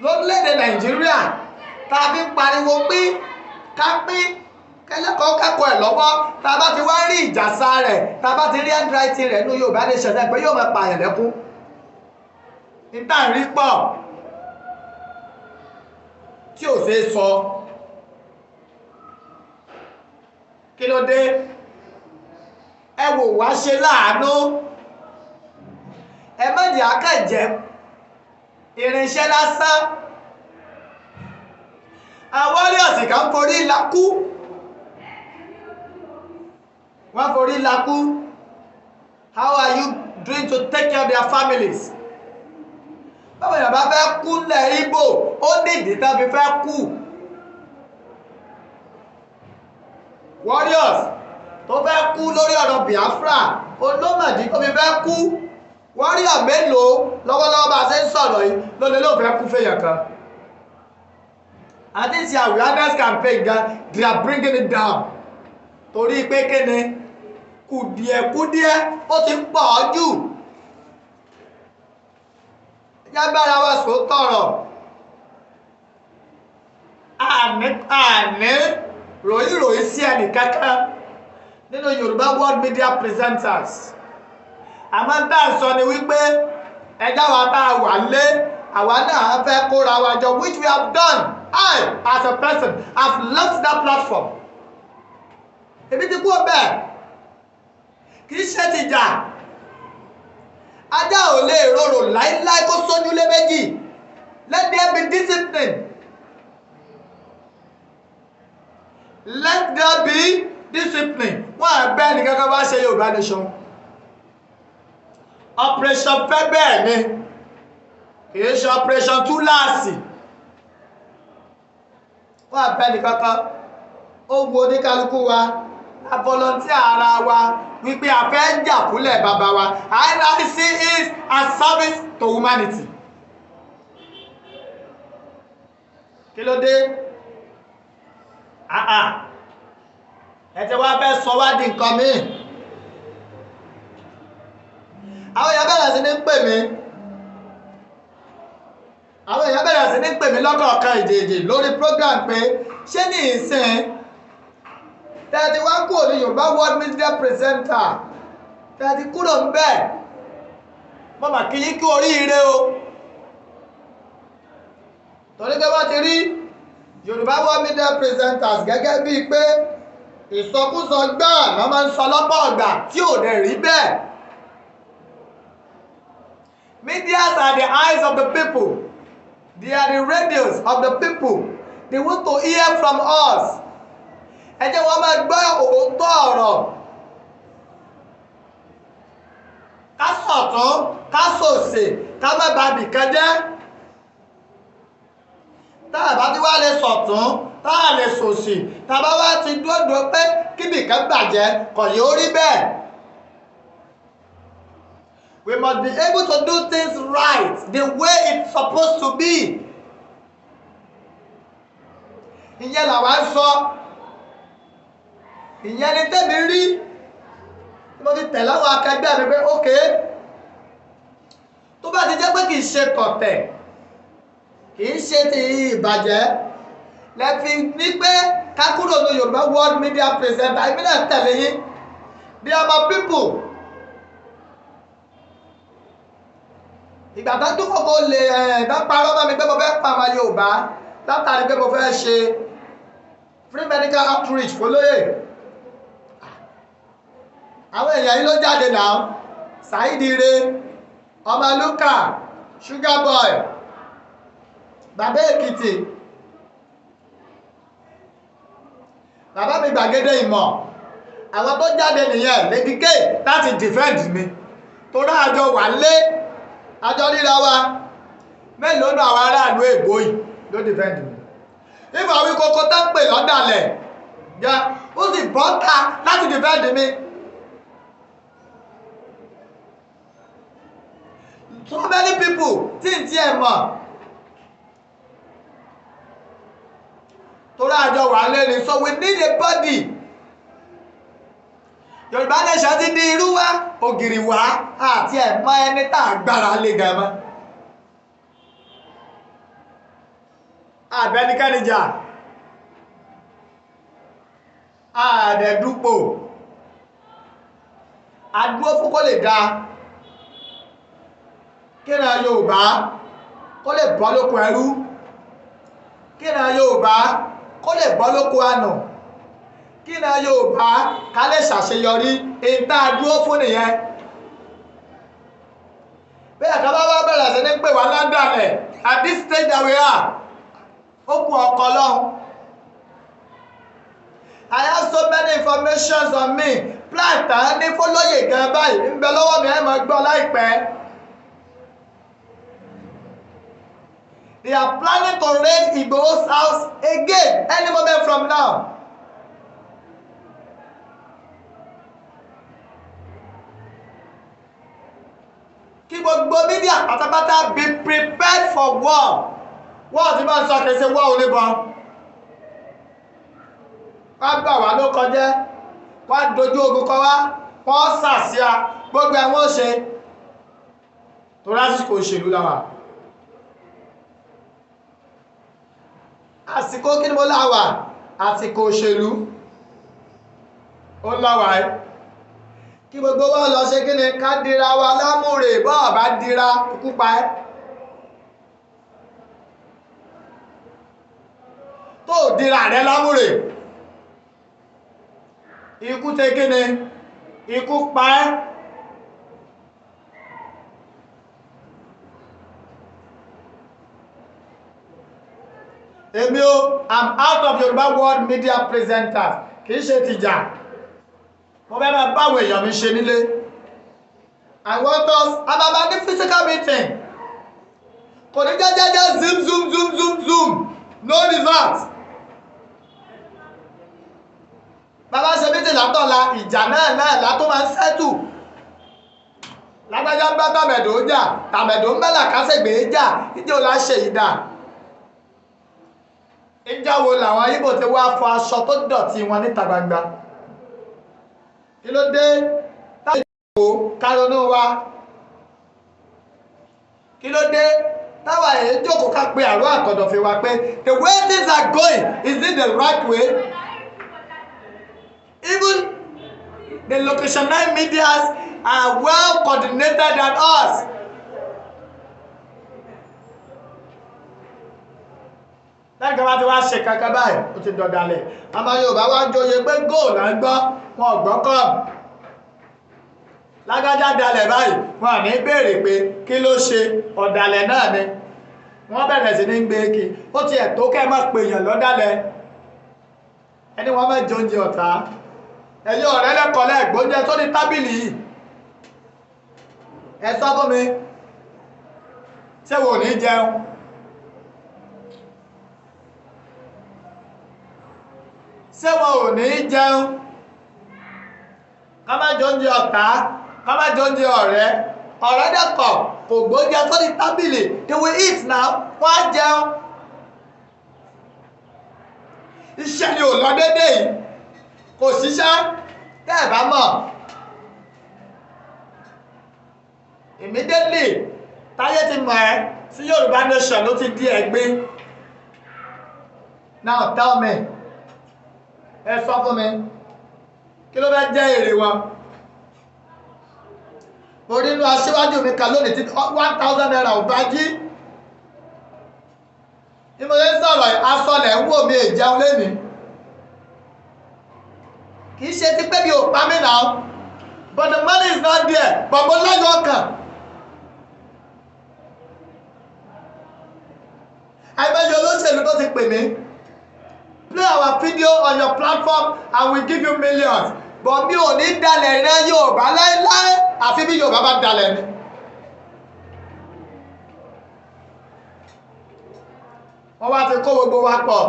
lórílẹ̀‐èdè Nàìjíríà tá a fi ń pariwo pín ká pín kẹ́lẹ́kọ̀ọ́ kẹ́kọ̀ọ́ ẹ̀ lọ́wọ́, tá a bá ti wá rí ìjàsá rẹ̀, tá a bá ti rí handwriting rẹ̀ nínú Yorùbá Nation pé yóò máa pààyàn lẹ́kún. Ìta ń rí pọ̀ tí ò ṣeé sọ. Kí ló dé? Ẹ wò wá ṣe láàánú. Ẹ má jẹ́ àkànjẹ́ irinṣẹ́ lásán. Àwọn warriors kan forí lakú. Wọ́n forí lakú. How are you doing to take care of their families? Báwo ni bàbá fẹ́ kú lẹ̀ Ìgbò? Ó ní ìdí tán fi fẹ́ kú. Warriors tó fẹ́ kú lórí ọ̀rọ̀ Biafra, olómọ̀dí tó fi fẹ́ kú. Warrior mélòó lọ́wọ́lọ́wọ́ bá a ṣe ń sọ̀rọ̀ yìí ló lè lóun fẹ́ kú fèèyàn kan? And this awareness campaign gan, they are bringing it down. Torí pé kíni kùdìẹ̀kùdìẹ̀ ó ti ń pọ̀ jù. Yágbára wa sọ tọrọ. Àní ròyìnròyìn sí ẹnì kankan nínú Yorùbá World Media Presenters. Àmọ́ tá à ń sọ ni wípé ẹjá wa tá a wà lé Àwa náà fẹ́ kóra wa jọ, which we have done. I, as a person, have left that platform. Èmi ti kú ọbẹ̀, kì í ṣe tìjà. Ajá ò lè rorò láíláí kó sójúlé méjì. Let there be discipline. Let there be discipline. Wọ́n á bẹ́ẹ̀ ní kankan bá ṣe Yorùbá Nation. Operation fẹ́ bẹ́ẹ̀ ni, kì í ṣe operation túláàsì. Wọ́n á bẹ́ẹ̀ ní kankan. Ó wo oníkálukú wa, a volunteer ara wa wípé a fẹ́ jà fúnlẹ̀ bàbá wa. INIC is a service to humanity. Kí ló dé? Ẹ ti wá fẹ́ sọ wá di nǹkan míì. Àwọn èèyàn bẹ̀rẹ̀ sí ní pè mí. Àwọn èèyàn bẹ̀rẹ̀ sí ní pè mí lọ́kọ̀ọ̀kan ìjèèjì lórí program pé ṣé ní ìsìn tẹ́tí wá kúrò ní Yorùbá World Media Presenter, tẹ́tí kúrò ń bẹ̀, mo mà kí yín kú oríire o. Torí pé wọ́n ti rí Yorùbá World Media Presenters gẹ́gẹ́ bíi pé ìsọkúsọ gbáà ló máa ń sọ lọ́pọ̀ ọ̀gbà tí ò dẹ̀ rí bẹ́ẹ̀. Medias are the eyes of the people. They are the radios of the people. They want to hear from us. Ẹ jẹ́ wọ́n máa gbọ́ òótọ́ ọ̀rọ̀. Ká sọ̀tún, ká sòsì, ká má ba bìkan jẹ́. Tá a bá ti wá lè sọ̀tún, tá a lè sòsì, tá a bá wá ti dúró pé kí bìkan bàjẹ́, kò yóò rí bẹ́ẹ̀. We must be able to do things right, the way it's supposed to be. Ìyẹn làwa ń sọ. Ìyẹn ni tẹ́mi rí. Mo ti tẹ̀lé àwọn akẹgbẹ́ mi pé ókè. Tó bá ti jẹ́ pé kì í ṣe tọ̀tẹ̀, kì í ṣe ti ìbàjẹ́, lẹ fi ní pé ká kúrò ní Yorùbá World Media Presenter, èmi náà tẹ̀lé yín. They are my people. Ìgbà tó dún kòkó lè ẹ̀ bá parọ́ mọ́ mi pé mo fẹ́ pa àwọn Yorùbá látàrí pé mo fẹ́ ṣe free medical outreach fọlọ́yè. Àwọn èèyàn yìí ló jáde náà. Saheed Ire, Ọmọlúkà, Sugar Boy, Bàbá Èkìtì, bàbá mi Gbàgede Ìmọ̀. Àwọn tó jáde nìyẹn, Lady K láti defend mi. Torí àjọ wà lé, àjọ ríra wa. Mélòó nu àwọn aráàlú èbó yìí ló defend mi? Ìfọ̀ wí kókó tá ń pè lọ́dàlẹ̀, ó sì bọ́ta láti defend mi. So many people tí n tiẹ̀ mọ̀. Torí àjọ wà lé ni, so we need a body. Yorùbá Nation ti di irú wa, ògìrì wá, àti ẹ̀mọ́ ẹni tá a gbára lé gan mọ́. Àbẹ́nikẹ́ni jà, àdẹ̀dúpò, àdúró fún kó lè dáa. Kíran Yorùbá kó lè bọ́ lóko ẹrú, kíran Yorùbá kó lè bọ́ lóko àná, kíran Yorùbá ká lè ṣàṣeyọrí. Ìta dúró fún nìyẹn. Bẹ́ẹ̀ ká bá wá bẹ̀rẹ̀ sí ní pè wá ládàlẹ̀ at this stage that we are, ó kú ọkọ lọ́hùn. I have so many informations on me. Plan tán ní fọlọ́yè gan báyìí ń bẹ lọ́wọ́ mi, ẹ̀ máa gbọ́ láìpẹ́. They are planning to raid Igboho's house again any moment from now. Kí gbogbo media pátápátá be prepared for war. War ti máa ń sọ kìí ṣe war oníbọn. Wọ́n á gbà wá ló kọjá, wọ́n á dojú ogun kọ wá, wọ́n ṣàṣìá, gbogbo ẹ̀ wọ́n ṣe. Torí àsìkò òṣèlú la wà. Àsìkò kí ni mo láwà? Àsìkò òṣèlú ó láwà ẹ́. Kí gbogbo wa lọ ṣe kí ni? Ká dira wa lámúre, bọ́ọ̀ bá dira ikú pa ẹ́. Tó dira rẹ lámúrè, ikú ṣe kí ni? Ikú pa ẹ́. Èmi o, I'm out of Yorùbá World Media Presenters. Kì í ṣe tìjà. Mo fẹ́ máa báwọn èèyàn mi ṣe nílé. I want us ababa ní physical meeting. Kò ní jẹ́jẹ́jẹ́ zoom zoom zoom zoom zoom, no result. Bàbá ṣe meeting látọ̀la, ìjà náà náà látó máa ń ṣẹ́tù. Lágbájá ń bá tàmẹ̀dò jà, tàmẹ̀dò ń bá làkàṣègbè jà, ìjọ la ṣe ìdá. Ìjọ wo làwọn Ìgbò ti wá fọ aṣọ tó dọ̀tí wọn níta gbangba? Kí ló dé? Táwọn ìjòkó káronú wa. Kí ló dé? Táwa èyí jókòó ká pe àrò àkọ́dọ̀fin wa pé the way things are going, is it the right way? Even the location 9 medias are well coordinated than us. Lẹ́yìn kan bá ti wá ṣe kankan báyìí, ó ti dọ̀dàlẹ̀. Àmọ́ Yorùbá wá ń joyè pé góòlù à ń gbọ́, wọn ò gbọ́ kọ́. Lágbájá dalẹ̀ báyìí, wọn à ní béèrè pé kí ló ṣe. Ọ̀dàlẹ̀ náà ni wọ́n bẹ̀rẹ̀ sí ní gbé kí. Ó tiẹ̀ tó kẹ́ ẹ má pè èèyàn lọ́dàlẹ̀. Ẹni wọ́n má jẹ oúnjẹ ọ̀tá. Ẹ̀yin ọ̀rẹ́ lẹ́kọ̀ọ́ lẹ́gbóúnjẹ tó ní tábìlì yìí. Ẹ sọ fún mi, ṣé wo ò ní jẹun? Ṣé wọn ò ní jẹun? Ká má jẹ oúnjẹ ọ̀tá, ká má jẹ oúnjẹ ọ̀rẹ́. Ọ̀rẹ́ dẹ́kọ̀ kò gbóúnjẹ sórí tábìlì. They will eat now. Wọ́n á jẹun. Iṣẹ́ ni ò lọ déédéé yìí, kò síṣẹ́. Tẹ́ ẹ̀ bá mọ̀, immediately táyé ti mọ̀ ẹ́ sí Yorùbá Nation ló ti di ẹ̀gbin. Now tell me, ẹ sọ fún mi, kí ló fẹ́ jẹ́ èrè wọn? Mo rí inú aṣíwájú mi kan lónìí tí ₦1,000 ò bá jí. Bí mo ṣe ń sọ̀rọ̀, aṣọlẹ̀ ń wò mí, ìjẹun lénìí. Kì í ṣe ti pé mi ò pa mí náà, but the money is not there, but mo láyọ̀ ọkàn. Àìmọye olóṣèlú tó ti pè mí, "Play our video on your platform and we give you millions," but mi ò ní dalẹ̀ ìran Yorùbá láéláé, àfi bí Yorùbá bá dalẹ̀ ni. Wọ́n wá ti kó gbogbo wa pọ̀.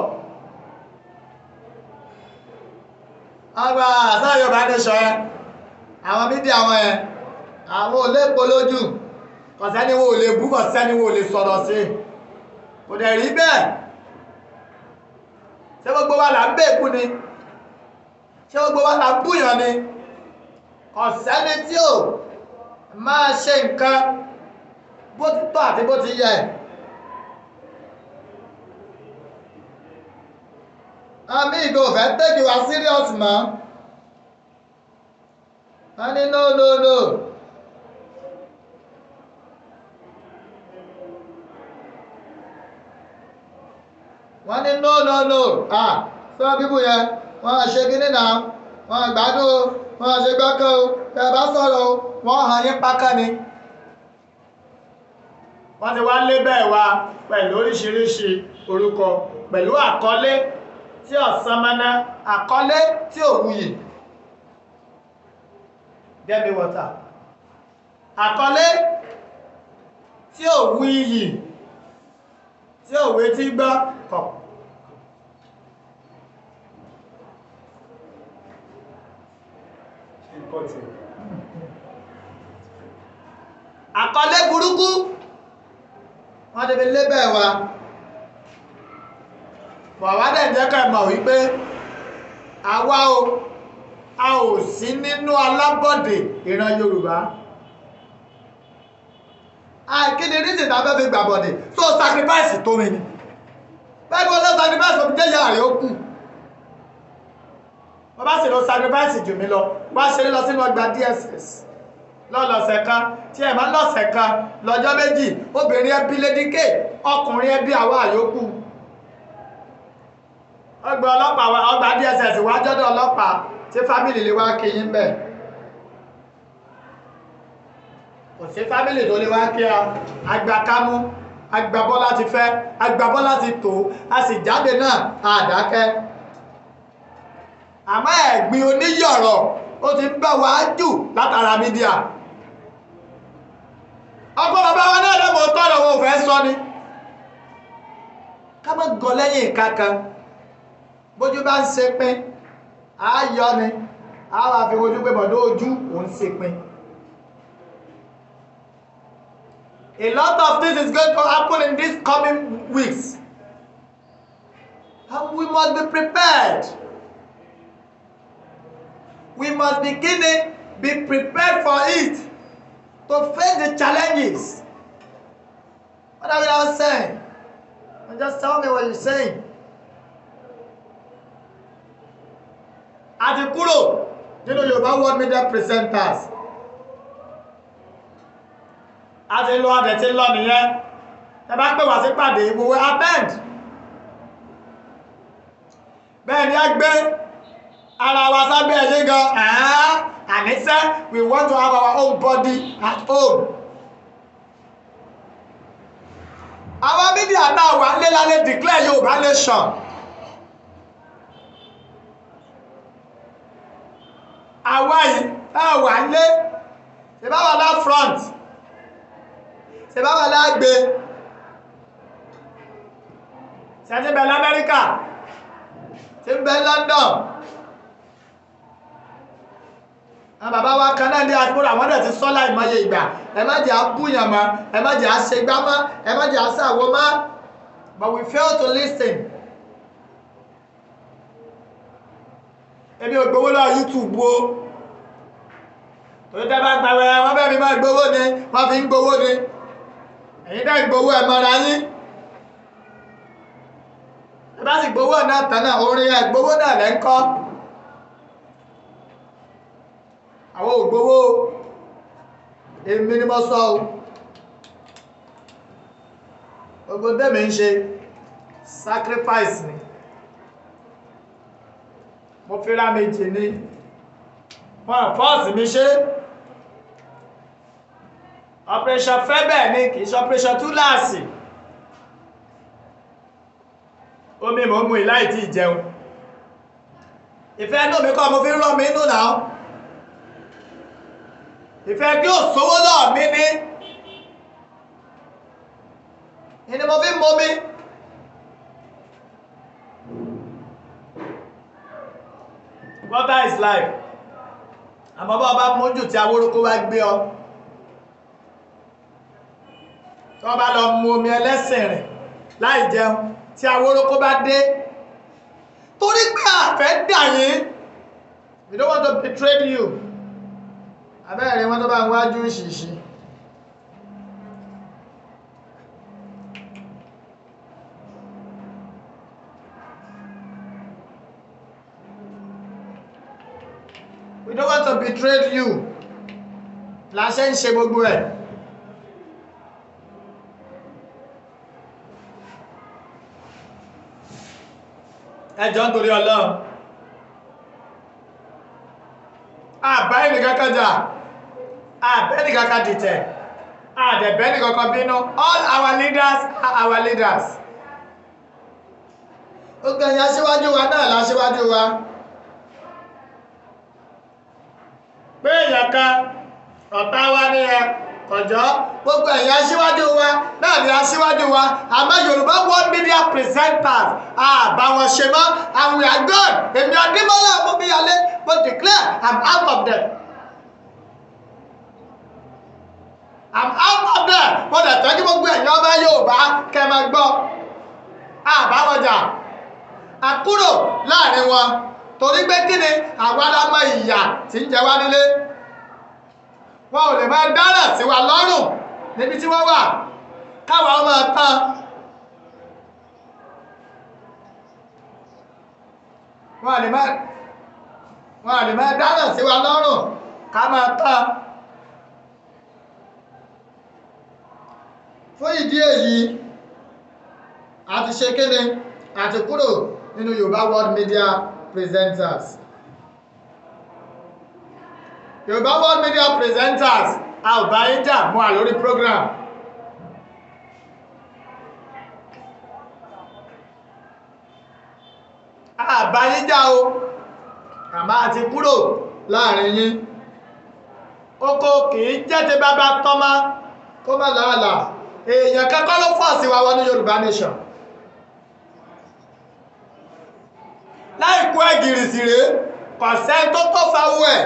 Àgbà àṣà Yorùbá Nation yẹn, àwọn media wọn yẹn, àwọn ò lè polójú, kò sẹ́ni wo ò lè bú, kò sẹ́ni wo ò lè sọ̀rọ̀ sí. Kò dẹ̀ rí bẹ́ẹ̀. Ṣé gbogbo wa là ń bèkú ni? Ṣé gbogbo wa là ń búyàn ni? Kò sẹ́ni tí ò máa ṣe nǹkan bó ti tọ́ àti bó ti yẹ. Àmì ìgò fẹ́ take wa serious mọ́. Wọ́n ní no, no, no. Wọ́n ní no, no, no. Ah, some people yẹn, wọ́n á ṣe kíní náà, wọ́n á gbádùn o, wọ́n á ṣe gbọ́kàn o. Tẹ́ ẹ bá sọ̀rọ̀ o, wọ́n hàn yín pákán ni. Wọ́n ti wá lébẹ̀ wa pẹ̀lú oríṣiríṣi orúkọ, pẹ̀lú àkọlé tí ọ̀sán mọ́ná, àkọlé tí ò wuyì. Get me water. Àkọlé tí ò wuyì, tí ò wetí gbọ́ kọ̀.
Kọ́ọ̀tì.
Àkọlé burúkú wọ́n ti fi lébẹ̀ wa. Bọ̀wá dẹ̀ jẹ́ ká mọ̀ wípé àwa o, a ò sí nínú alábọ̀dé ìran Yorùbá. Àìkéde reason tá a fẹ́ fi gbàbọ̀dé, so sacrifice tó mi ni bẹ́ẹ̀ ni wọ́n lọ sacrifice fún mi, jẹ́ ìyá rẹ̀ ó kù. Wọ́n bá sì lọ sacrifice jù mí lọ, wá ṣeré lọ sínú ọgbà DSS lọ́lọ́sẹ̀ kan tí ẹ̀ máa lọ́sẹ̀ kan lọ́jọ́ 2. Obìnrin ẹbí Lady K, ọkùnrin ẹbí àwa àyókù. Ọgbà ọlọ́pàá, ọgbà DSS wá jọ́dọ̀ ọlọ́pàá tí family lè wá kí yín bẹ̀. Kò sí family tó lè wá kí a. Àgbà kámú, àgbàbọ́ láti fẹ́, àgbàbọ́ láti tò, a sì jáde náà, àdákẹ́. Àmọ́ ẹ̀gbin oníyọ̀rọ̀ ó ti ń bá wa jù látara media. Ọgbọ́n bàbá wa náà lọ́mọ tọ́rọ̀ wọn ò fẹ́ sọ ni. Ká má gọ lẹ́yìn kankan. Bójú bá ń ṣe pín, á yọ ni, á wà fi ojú pé bọ̀dọ̀ ojú òun ṣe pín. A lot of things is going to happen in these coming weeks. And we must be prepared. We must be prepared for it, to face the challenges. What are we all saying? Just tell me what you're saying. A ti kúrò nínú Yorùbá World Media Presenters. A ti lọ, adẹ̀ ti lọ nìyẹn. Ẹ bá pè wá sí pàdé, we will attend. Bẹ́ẹ̀ ni a gbé ara wa sábẹ́ ẹ̀yẹ gan. Àníṣẹ́, we want to have our own body at home. Àwọn media náà wà nílé lálẹ́ declare Yorùbá nation. Àwa yìí tá a wà nílé, ṣe bá wà lá front, ṣe bá wà lágbè, ṣe ti bẹ l'Amẹ́ríkà, ṣe ń bẹ London. Àwọn bàbá wa kan náà ní àdúgbò, àwọn náà ti sọ láìmọye ìgbà, ẹ má jẹ́ àbúyàn mọ́, ẹ má jẹ́ àṣegbá mọ́, ẹ má jẹ́ àṣàwọ̀ mọ́, but we fail to listen. Èmi ò gbowó lọ́wọ́ YouTube o, torí tẹ́ bá gba wẹ́rẹ́ wọ́n bẹ́ẹ̀ mi máa gbowó ni, wọ́n fi ń gbowó ni. Ẹ̀yin dẹ́ gbowó, ẹ̀ mọ́ra yín. Ẹ bá sì gbowó náà tán náà, orin ẹ̀ gbowó náà lẹ́ ń kọ́. Àwọn ò gbowó, èmi ni mo sọ o. Gbogbo tẹ́mi ń ṣe, sacrifice ni. Mo fira mi jì ní, wọ́n force mi ṣe. Operation fẹ́ bẹ́ẹ̀ ni, kì í ṣe operation túláàsì. Omi mò ń mu ìláì tí jẹun. Ìfẹ́ inú mi kọ́ mo fi ń rọ́ mi inú náà. Ìfẹ́ kí ò sówó lọ́ọ̀ mi ní ni mo fi ń momi. Water is life. Àmọ́ bá ọba mójú tí awórókó wá gbé ọ, tí wọ́n bá lọ mu omi ẹlẹ́sìn rìn láì jẹun, tí awórókó bá dé, torí pé àfẹ́ dà yín, we don't want to betray you. Abẹ́rẹ́ wọn tó bá ń wájú ṣìṣì. We don't want to betray you. La ṣe ń ṣe gbogbo ẹ̀. Ẹ jọ̀ọ́, nítorí Ọlọ́run. Àbá ẹnìkankan jà, àbẹ́ ẹnìkankan dìtẹ̀, àdẹ̀bẹ́ ẹnìkankan bínú. All our leaders are our leaders. Gbogbo ẹ̀yin aṣíwájú wa náà láṣíwájú wa. Pé èèyàn kan ọ̀tá wa ní ẹ kọjọ́, gbogbo ẹ̀yin aṣíwájú wa náà ni aṣíwájú wa. Àmọ́ Yorùbá World Media Presenters, àbá wọn ṣe mọ́, and we are gone. Èmi Adébọ́lá Omíyalé, mo declare, I'm out of them. I'm out of them. Mo dẹ̀ tọ́jú gbogbo ẹ̀yin ọmọ Yorùbá kẹ́ máa gbọ́. Àbá wọn jà, àkúrò láàrin wọn, torí pé kí ni? Àwa la mọ ìyà tí ń jẹ wá nílé. Wọn ò lè máa dára sí wa lọ́rùn níbi tí wọ́n wà káwa máa tán. Wọn ò lè máa dára sí wa lọ́rùn ká máa tán. Fún ìdí èyí, a ti ṣe kéde àti kúrò. nínú Yorùbá World Media Presenters. Yorùbá World Media Presenters, a ò bá yín jà, mú à lórí program. A bá yín jà o, àmọ́ a ti kúrò láàrin yín. Oko kìí jẹ́ ti bàbá tọ́mọ kó má làálàá. Èèyàn kankan ló fọ̀ sí wa wọnú Yorùbá Nation. Láìkú ẹ̀gìrì sì rèé, kọ̀sẹ́ tó tó fawọ́ ẹ̀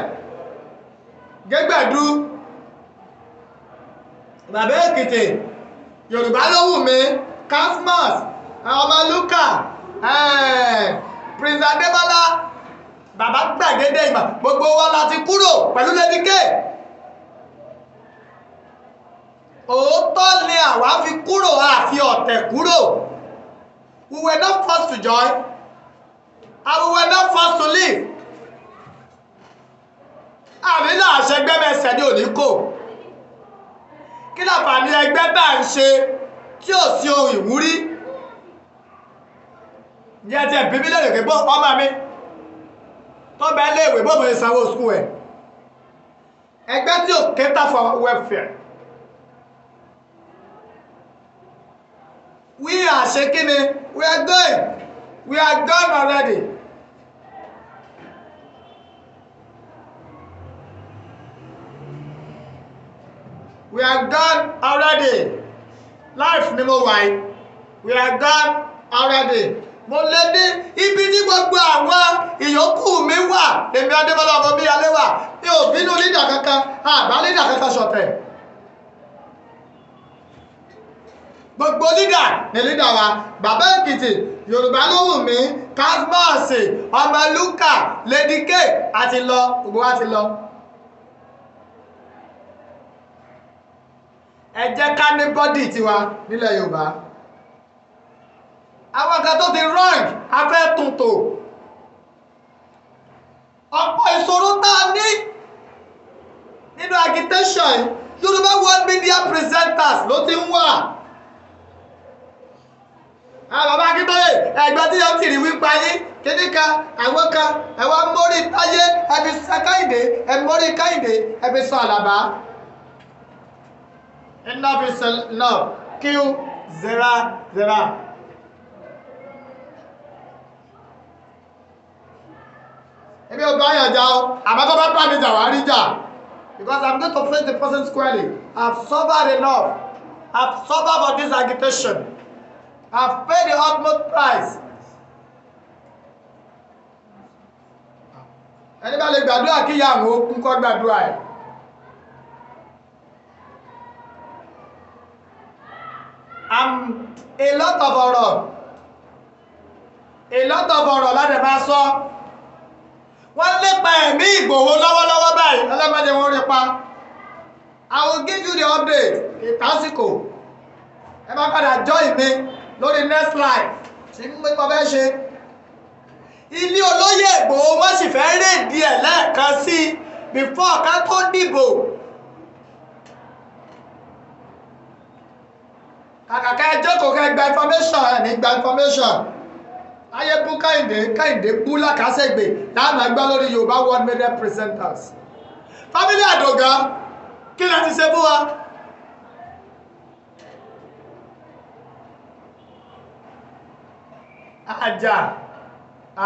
gẹ́gbẹ̀dú. Bàbá Èkìtì, Yorùbá ló wù mí, Casmus, Ọmọlúkà, Prince Adébọ́lá, bàbá gbàgede ìmọ̀, gbogbo wa la ti kúrò pẹ̀lú Lady K. Òótọ́ ni àwa fi kúrò, àfi ọ̀tẹ̀ kúrò. We were not forced to join and we were not forced to leave. Àmì náà ṣẹgbẹ́ mẹsẹ̀ ní òní kò. Kí láǹfààní ẹgbẹ́ bá ń ṣe tí ò sí ohun ìwúrí? Ǹjẹ́ tí ẹ̀ bí mi lérè pé bó ọmọ mi tó bẹ́ẹ̀ léèwé bó mo ṣe sanwó school ẹ̀? Ẹgbẹ́ tí ò cater for welfare. We are shaking it. We are going. We are gone already. We are gone already. Life ni mo wà yìí. We are gone already. Mo lè ní ibi tí gbogbo àwọn ìyókù mi wà. Èmi Adébọ́lá ọmọ bí alẹ́ wà. Mi ò bínú lídà kankan. Àbá lídà kankan ṣọ̀tẹ̀. Gbogbo lídà ni lídà wa. Bàbá Èkìtì, Yorùbá ló wù mí, Casmus, Ọmọlúkà, Lady K àti lọ, gbogbo wa ti lọ. Ẹ jẹ́ ká ní body tiwa nílẹ̀ Yorùbá. Àwọn kan tó ti wrong, a fẹ́ tún tò. Ọ̀pọ̀ ìṣòro tá a ní nínú agitation Yorùbá World Media Presenters ló ti ń wà. Àwọn bàbá Akíntóyè, ẹ̀gbọ́n tí yóò ti rí wípa yín, kíní kan, àwọn kan, ẹ̀wọ̀n mórí Táyé, ẹbí sọ Kẹ́hìndé, ẹ mórí Kẹ́hìndé, ẹbí sọ Àlàbá. Enough is enough. Q 0 0. Ebi ò bá yàn jà o, àmọ́ tó bá bá mi jà wá rí jà. Because I'm going to face the person squarely. I've suffered enough. I've suffered for this agitation. I've paid the utmost price. Ẹni bá lè gbàdúrà kí ìyá àwọn okun kọ́ gbàdúrà ẹ̀. I'm a lot of ọ̀rọ̀. A lot of ọ̀rọ̀ láti máa sọ. Wọ́n lépa ẹ̀mí Ìgbòho lọ́wọ́lọ́wọ́ báyìí. Ọlọ́mọdé wọn rí pa. I will give you the update. Ìtásìkò. Ẹ máa padà join mi lórí next live tí mo fẹ́ ṣe. Ilé olóyè Ìgbòho wọ́n sì fẹ́ raid ẹ̀ lẹ́ẹ̀kan sí before ká tó dìbò. Kàkà ká ẹ jókòó ká ẹ gba information, ẹ ní gba information. Ayé bú Kẹ́hìndé, Kẹ́hìndé bú Làkàṣègbè láàmú ẹgbẹ́ lórí Yorùbá World Media Presenters. Family Àdògán, kí lẹ ti ṣe fún wa? Àjà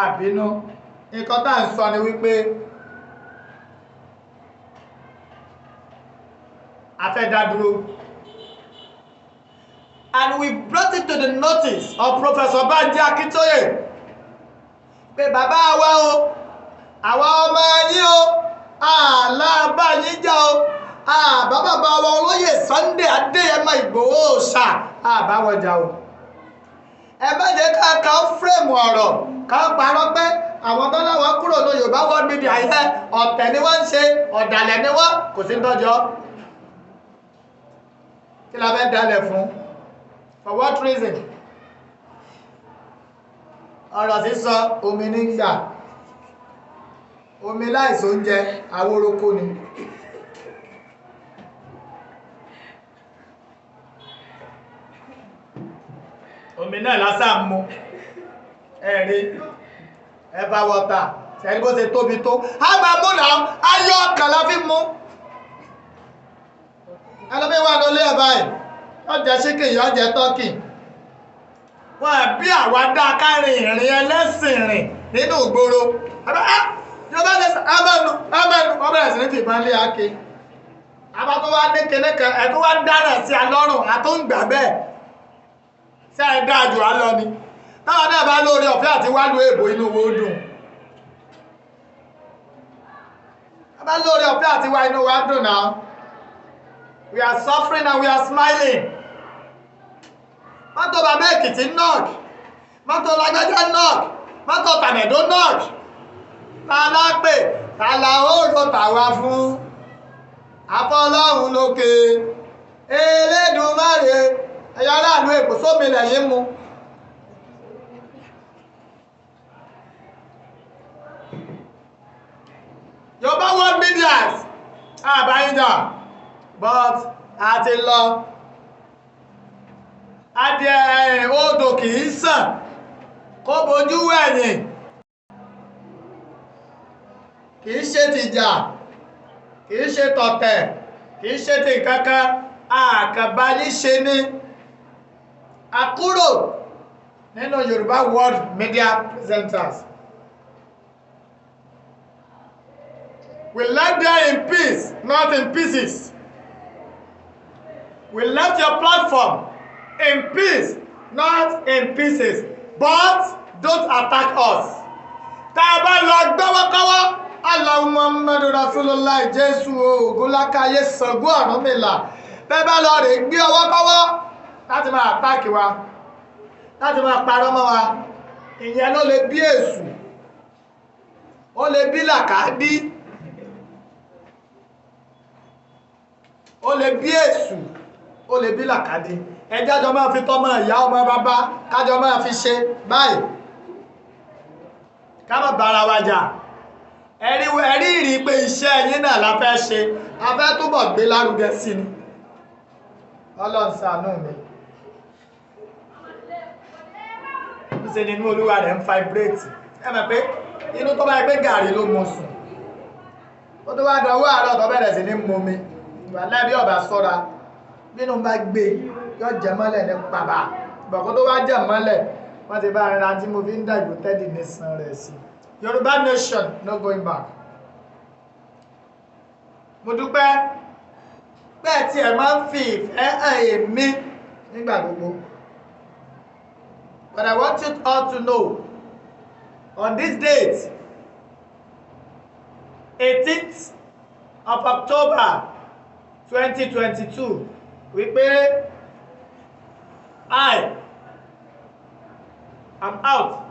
àbínú, nǹkan tá à ń sọ ni wípé a fẹ́ dá dúró. And we brought it to the notice of Professor Banji Akintoye pé bàbá wa o, àwa ọmọ yín o, àlàbà yín jà o, àbá bàbá wa olóyè Sunday Adéyẹmọ Ìgbòho ṣà àbáwọjà o. Ẹ má jẹ́ ká ká frame ọ̀rọ̀ ká parọ́ pé àwọn tó láwọn kúrò ní Yorùbá World Media yẹn ọ̀tẹ̀ ni wọ́n ń ṣe, ọ̀dàlẹ̀ ni wọ́n, kò sí tọ́jọ́. Kí la fẹ́ dalẹ̀ fún? For what reason? Ọ̀rọ̀ sísọ omi ní gbà. Omi láìsí oúnjẹ awóroko ni. Omi náà lásà ń mu. Ẹ̀rí Eva water, ṣẹ́ni bó ṣe tóbi tó, a máa mú náà, ayọ̀ ọkàn la fi mú. Ẹlòmíì wà lólé ẹ̀ báyìí, yóò jẹ chicken, yóò jẹ turkey. Wọ́n bí àwa dá kárin ìrìn ẹlẹ́sìn rìn nínú ìgboro. Yorùbá lè sọ amánu amánu, wọ́n bẹ̀rẹ̀ sí ní fìbọn lé ake. Àbá tó wá ní kinní kan, ẹ̀ tó wá dára sí alọ́rùn, àtó ń gbà bẹ́ẹ̀. Ṣé ẹ dáa jù á lọ ni? Táwọn náà bá lóore ọ̀fẹ́ àti wá lu èbò, inú wo dùn. Bá lóore ọ̀fẹ́ àti wá, inú wa dùn náà. We are suffering and we are smiling. Mọ́tò bàbá Èkìtì knock, mọ́tò lágbájá knock, mọ́tò tàmẹ̀dó knock. Ta la pè, ta la ó ro tàwa fún? Àfọlọ́hún lókè. Elédùmarè, ẹ̀yà aráàlú Èkó, sómi lẹ́yìn mu. Yorùbá World Medias àbáyíjà, but a ti lọ. Adìẹ odò kì í sàn kó bojú wẹ̀yìn. Kì í ṣe tìjà, kì í ṣe tọ̀tẹ̀, kì í ṣe ti nǹkankan, àkànbáyé ṣe ni. A kúrò nínú Yorùbá World Media Presenters. We left there in peace, not in pieces. We left your platform in peace, not in pieces. But don't attack us. Tá a bá lọ gbọ́wọ́kọ́wọ́, Allahu Muhammadu Rasulullah, Jésù Ògúnlákàyé, Ṣàngó, Ọ̀rúnmìlà. Bẹ́ẹ̀ bá lọ rè gbé ọwọ́ kọ́wọ́ láti máa attack wa, láti máa parọ́ mọ́ wa, ìyẹn ló lè bí èṣù, ó lè bí làkàdí, ó lè bí èṣù, ó lè bí làkàdí. Ẹjẹ́ àjọ máa fi tọ́mọ ìyá, ọmọ bàbá, kájọ máa fi ṣe báyìí, ká má bára wa jà. Ẹ̀rí ẹ̀rí rí pé iṣẹ́ yín náà la fẹ́ ṣe, a fẹ́ túbọ̀ gbé lárugẹ sí ni. Ọlọ́run ṣàánú mi. Ṣe ni inú olúwa rẹ̀ ń vibrate. Ẹ mọ̀ pé inú tó bá yẹ pé gàrí ló mu sùn, ó tó wá dánwó àárọ̀ tó bẹ̀rẹ̀ sí ní mu mi ìgbà lábí ọ̀bà sọ́ra, bínú bá gbé yóò jẹ mọ́lẹ̀ ní pàbà. Ìgbàkó tó wá jẹ mọ́lẹ̀, wọ́n ti bá ara tí mo fi ń dàgbò tẹ́dì nísan rẹ̀ sí. Yorùbá nation, no going back. Mo dúpẹ́ bẹ́ẹ̀ tí ẹ máa ń fi ìfẹ́ hàn èmi nígbà gbogbo. But I want you all to know, on this date, 18th of October 2022, wípé I am out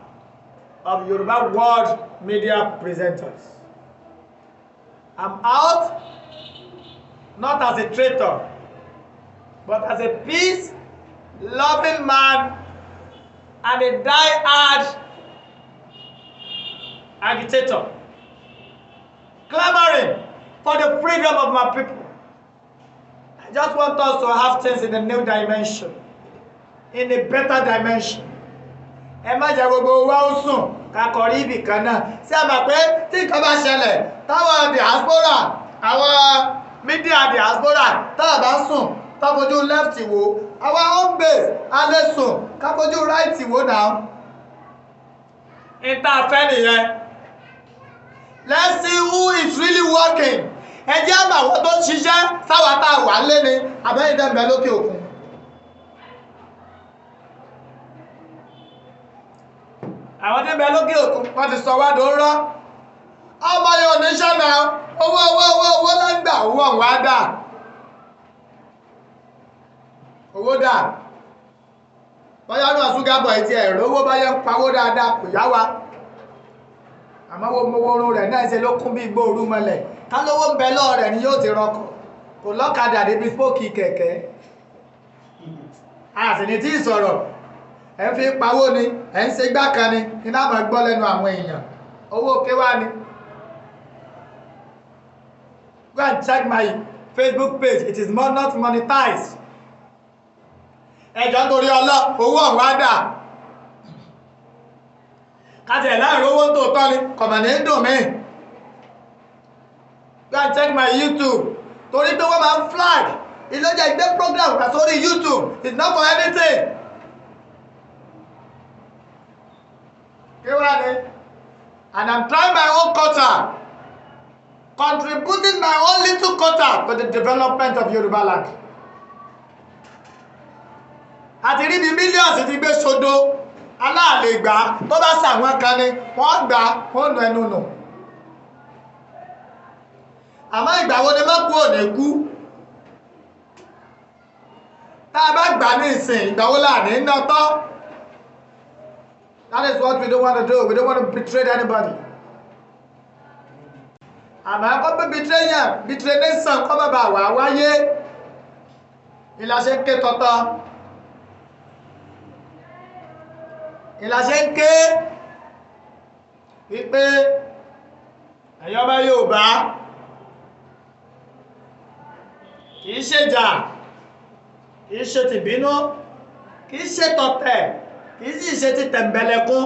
of Yoruba World Media Presenters. I'm out not as a traitor, but as a peace-loving man and a die-hard agitator, clamoring for the freedom of my people. I just want us to have things in a new dimension, in a better dimension. Ẹ má jẹ́ gbogbo wa ó sùn ká kọrí ibì kan náà. Ṣé ẹ mọ̀ pé tí nǹkan bá ṣẹlẹ̀, táwọn diaspora, àwọn media diaspora, táwọn bá sùn tá fojú left wò, àwọn home base a lè sùn ká fojú right wò náà. Ìta fẹ́ nìyẹn. Let's see who is really working. Ẹ jẹ́ àmọ́ àwọn tó ń ṣiṣẹ́, sáwà tá a wà lé ni àbẹ́yìn dẹ́gbẹ́ lókè òkun. Àwọn tí ń bẹ lókè òkun, wọ́n ti sọ wá dòórọ́. Ọmọ yóò ní sọ́nà owó, owó, owó, owó ló ń gbà. Owó ọ̀hún á dà, owó dà. Bóyá náà ṣúgà bọ̀ etí ẹ̀rọ owó, bóyá ń pawó dáadáa, kò yá wa. Àmọ́ wo mowó orun rẹ̀ náà ṣe ló kún bí igbó orú mọ́lẹ̀. Ká lówó ń bẹ lọ́ọ̀ rẹ̀ ni yóò ti rọkọ̀, kò lọ́kadà débi spókì kẹ̀kẹ́. A sì ní tí ì sọ̀rọ̀, ẹ̀ ń fi pawó ni, ẹ̀ ń ṣe gbá kan ni, iná máa gbọ́ lẹ́nu àwọn èèyàn. Owó kéwá ni. Go and check my Facebook page, it is not monetized. Ẹjọ́, nítorí ọlọ́, owó ọ̀hún á dà. Káti ẹ̀ láàrin owó tó tọ́ ni kọ̀mọ̀ ní dùn mí. Go and check my YouTube. Torí pé wọ́n máa ń flag. Ìlọ́jà ìgbé program kà sórí YouTube. It's not for anything. Kí wá ni? And I'm trying my own quota. Contributing my own little quota to the development of Yoruba land. Àti rí bí millions ti gbé sodo aláàlè gbà tó bá sàwọn kan ni wọ́n gbà wọ́n nu ẹnu nù. Àmọ́ ìgbà wo ni mọ́kú ò ní kú? Tá a bá gbà ní ìsìn, ìgbà wo là ní ná tán? That is what we don't want to do. We don't want to betray anybody. Àmọ́ kó bí betray yẹn, betray nation kọ́ bá bá wà wáyé. Ìlàṣẹ ń ké tọ́tọ́. Ìlàṣẹ ń ké wípé ẹ̀yin ọmọ Yorùbá kìí ṣèjà, kìí ṣe tìbínú, kìí ṣe tọ̀tẹ̀, kìí sì ṣe ti tẹ̀m̀bẹ̀lẹ̀kún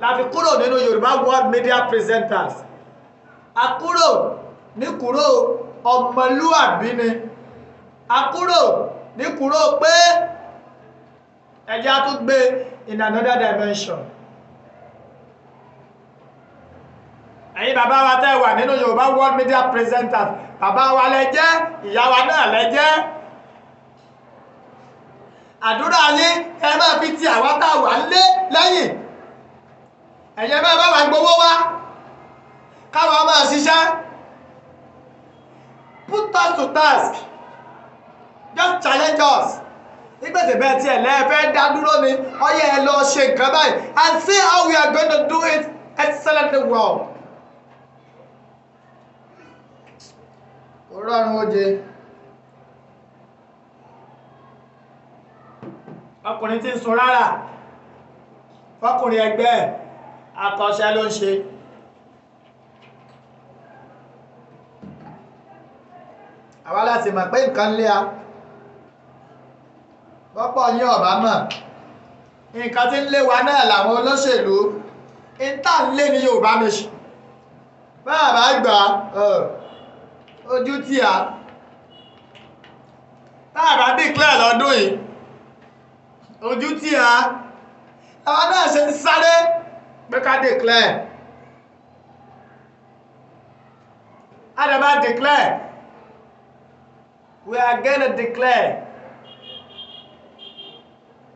la fi kúrò nínú Yorùbá World Media Presenters. A kúrò ní kúrò ọmọlúàbí ni. A kúrò ní kúrò pé ẹjẹ́ á tún gbé in another dimension. Ẹ̀yin bàbá wa tẹ́ wà nínú Yorùbá World Media Presenters, bàbá wa lẹ jẹ́, ìyá wa náà lẹ jẹ́. Àdúrà yín ẹ máa fi ti àwa tá a wà lé lẹ́yìn. Ẹ̀yin máa bá wa gbowó wá, káwa máa ṣiṣẹ́. Put us to task. Just challenge us. Nígbàtí bẹ́ẹ̀ tí ẹ̀ lẹ́ẹ̀fẹ́ dá dúró ni, ọyẹ́ ẹ lọ ṣe nǹkan báyìí and see how we are going to do it excellently well. Kò rọrùn oje. Ọkùnrin tí ń sun rárá, fọkùnrin ẹgbẹ́ ẹ̀, akọ́ṣẹ́ ló ń ṣe. Àwa láti mọ̀ pé nǹkan lé a. Bọ́pọ̀ yín ọ̀bá mọ̀. Nǹkan tí ń lé wa náà làwọn olóṣèlú. Ìta ń lé ní Yorùbá nation. Báà bá gbà ojú tí a. Táà bá declare lọ́dún yìí, ojú tí a. Àwa náà ṣe ń sáré pé ká declare. A dẹ̀ máa declare. We are gonna declare.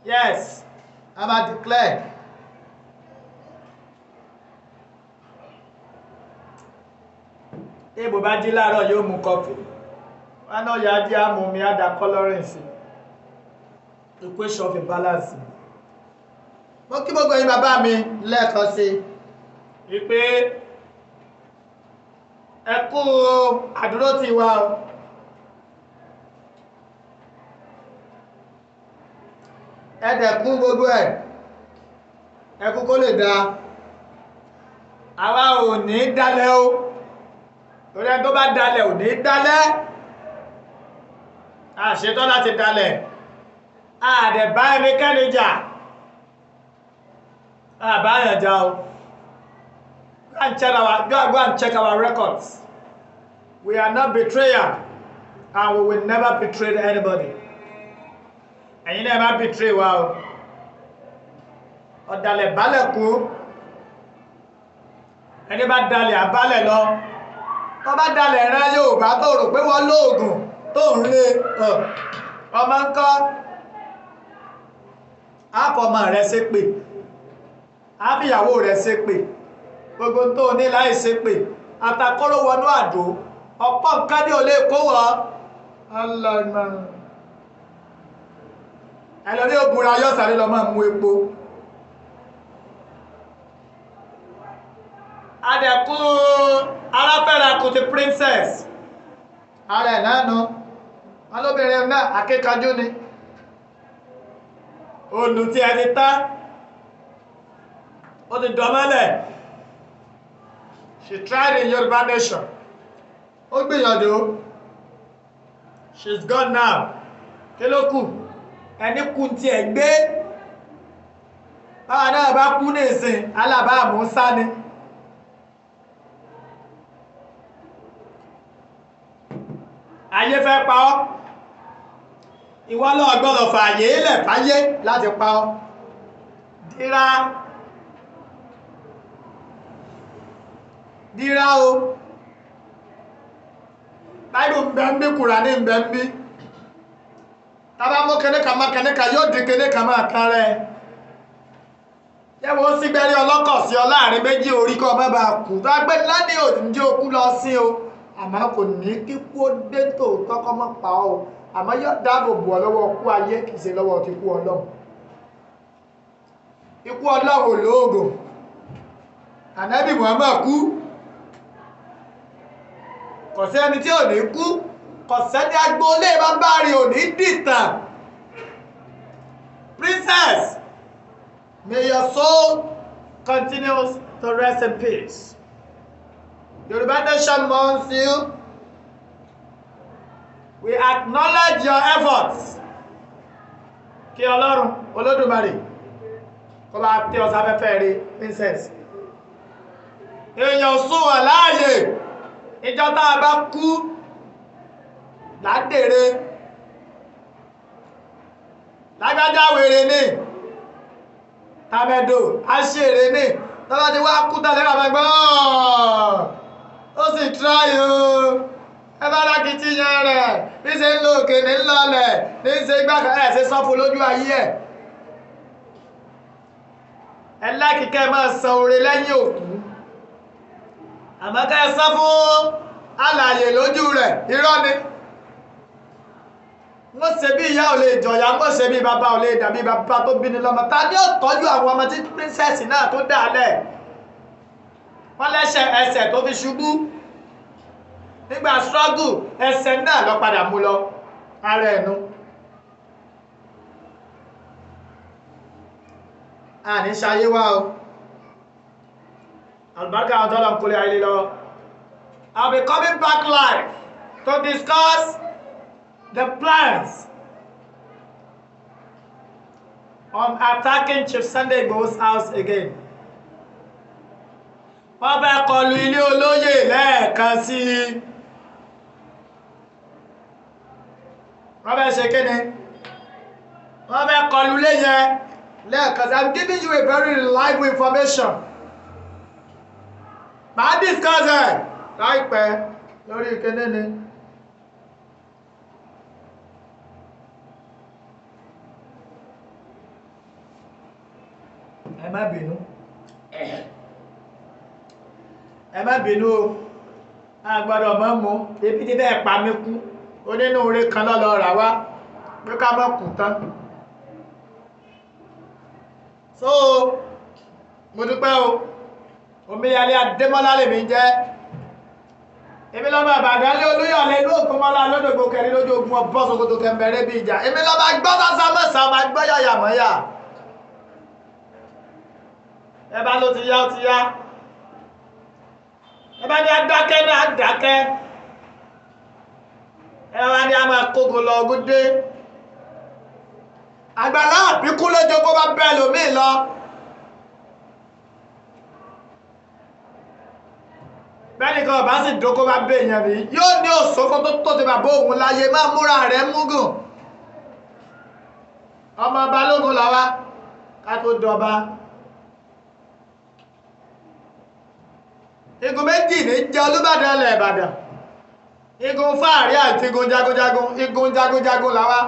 Yes, I'm a declare. Ebo bá jí láàárọ̀ yóò mu kọfí. Wọ́n náà yá jí àmú mi á da coloring sí. Equation of a balance. Mo kí gbogbo yín bàbá mi lẹ́ẹ̀kan sí. Wípé ẹ kú àdúró ti wa o. Ẹ dẹ̀ kú gbogbo ẹ̀. Ẹ kú kó lè dáa. Àwa ò ní dalẹ̀ o. Torí ẹni tó bá dalẹ̀ ò ní dalẹ̀. A ṣetán láti dalẹ̀. A dẹ̀ bá ẹnikẹ́ni jà. A bá yàn jà o. Go and check our records. We are not betrayer and we will never betray anybody. Ẹ̀yin náà má betray wa o. Ọ̀dàlẹ̀ balẹ̀ kú. Ẹni bá dalẹ̀ àbálẹ̀ lọ. Tó bá dalẹ̀ rán Yorùbá tó rò pé wọ́n lóògùn tó ń lé ọmọ ń kọ́. Àfọmọ rẹ̀ ṣépè. Àfìyàwó rẹ̀ ṣépè. Gbogbo tó ní láì ṣépè. Àtàkọ́rọ̀ wọnú àdó. Ọ̀pọ̀ nǹkan ní ò lè kó wọ́. Ọlọ́nà. Ẹlòmí ò búra yóò sáré lọ máa mú epo. Adẹ̀kú aláfẹ́ra kò ti princess. Ara ẹ̀ náà nu. Wọ́n lóbìnrin náà akíkanjú ni. Olù tí ẹni tá. Ó ti dọ̀mọ́lẹ̀. She tried in Yoruba nation. Ó gbìyànjú. She's gone now. Kí ló kù? Ẹni kú tí ẹ gbé. Báwa náà bá kú ní ìsìn, alábàámú sá ni. Ayé fẹ́ pa ọ́, ìwọ ló gbọ́dọ̀ fààyè lẹ̀ fáyé láti pa ọ́. Dírá dírá o, báyìí ń bẹ ń bí, Kùránì ń bẹ ń bí. Tábà mú kẹ́nẹ́kà má kẹ́nẹ́kà yóò di kẹ́nẹ́kà máa kan rẹ̀. Yẹ́wọ́ sígbẹ́rí ọlọ́kọ̀ sí ọ láàrin méjì orí kọ́ má bàa kú. Tó a gbé lánìí ò ní jẹ́ okú lọ sí o, àmọ́ kò ní kíkú ó dé tòótọ́ kọ́ mọ́ pa ọ́ o, àmọ́ yóò dáàbò bò ọ́ lọ́wọ́ ikú ayé, kì í ṣe lọ́wọ́ ti kú Ọlọ́run. Ikú Ọlọ́run ò lóògùn. Ànábì Muhammad kú, kò sí ẹni tí ò ní kú, kò sẹ́ni agboolé bàbá rẹ̀ ò ní dìtàn. Princess, may your soul continue to rest in peace. Yoruba nation mourns you. We acknowledge your efforts. Kí Ọlọ́run Olódùmarè kó bá tẹ́ ọ sáfẹ́fẹ́ rí, princess. Èèyàn sùn wà láàyè, ìjọ tá a bá kú ládèrè. Lágbájá wèrè ni, tàmẹ̀dò aṣèrè ni, tọ́lá ti wá kú tálẹ́ bàbá gbọ́, ó sì tíráyò ẹ bá lákìtìyàn rẹ̀ bí ṣe ń lo òkè ní ńlọlẹ̀ ní ṣe gbàgbọ́ ẹ̀ ṣe sọ́fù lójú ayé ẹ̀. Ẹ lákìkẹ́ máa san oore lẹ́yìn òkú, àmọ́ ká ẹ sọ fún alààyè lójú rẹ̀, irọ́ ni. Wọ́n ṣe bí ìyá ò lè jọ̀yà, wọ́n ṣe bí bàbá ò lè dàbí bàbá tó bí ni lọ́mọ. Ta ni ó tọ́jú àwọn ọmọ tí princess náà tó dà lẹ̀? Wọ́n lẹ́sẹ̀ ẹsẹ̀ tó fi ṣubú nígbà struggle, ẹsẹ̀ náà lọ padà mú lọ ara ẹnu. Àní ṣayé wá o, àlùbáríkà àwọn tọ́lọ̀ ń kólé ayé lọ. I'll be coming back live to discuss the plans on attacking Chief Sunday Igboho's house again. Wọ́n fẹ́ kọlu ilé olóyè lẹ́ẹ̀kan sí i. Wọ́n fẹ́ ṣe kíni? Wọ́n fẹ́ kọlu ilé yẹn lẹ́ẹ̀kan sí i. I'm giving you a very reliable information. Màá discuss ẹ̀ láìpẹ́ lórí kíní ni. Ẹ má bínú, ẹ má bínú o, a gbọ́dọ̀ mọ́ mú ebi tí bẹ́ẹ̀ pa mí kú. Onínúure kan lọ́lọ́ rà wá pé ká mọ́ kú tán. So mo dúpẹ́ o. Omíyalé Adémọ́lá lèmi jẹ́. Èmi lọ́mọ Ìbàdàn lé Olúyọ̀lé inú Ògúnmọ́lá lódògbò kẹrin lójú ogun ọbọ̀ Sókótó kẹmbẹ̀rẹ̀ bí ìjà. Èmi lọ́mọ gbọ́ sásá mọ́sá máa gbọ́ yàyà mọ́yà. Ẹ bá ló ti yá, ó ti yá. Ẹ bá ní adákẹ́ náà adákẹ́. Ẹ wá ní a máa kógo lọ ogún dé. Àgbàlá àbíkú lójó kó bá bẹ́ẹ̀ lómi lọ. Bẹ́ẹ̀ni kan ọba sì dókó bá bẹ́ èèyàn rí, yóò ní òṣòfò tó tó ti bàbá òun láyé. Máa múra rẹ̀ múgùn. Ọmọ balógun làwa ká tó dọba. Igun méjì ní jẹ́ Olúbàdàn ilẹ̀ Ìbàdàn, igun fáàrí àti igun jagunjagun. Igun jagunjagun làwa,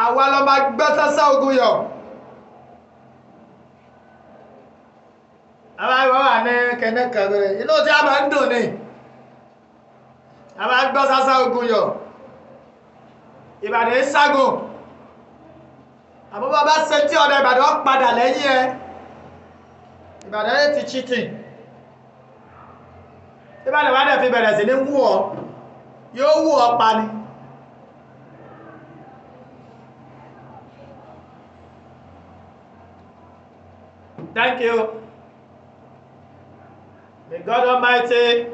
àwa lọ máa gbẹ́ sásá ogun yọ. Àwa ìwọ wà ní kẹ̀nẹ́kẹ̀ rẹ̀, inú tí a máa ń dùn ni a máa gbọ́ sásá ogun yọ. Ìbàdàn ṣágun, àmọ́ bá ṣe tí ọ̀dọ̀ Ìbàdàn padà lẹ́yìn ẹ. Ìbàdàn yẹn ti cheating. Ìbàdàn bá dẹ̀ fi bẹ̀rẹ̀ sí ní wú ọ, yóò wú ọ pa ni. Thank you. May God Almighty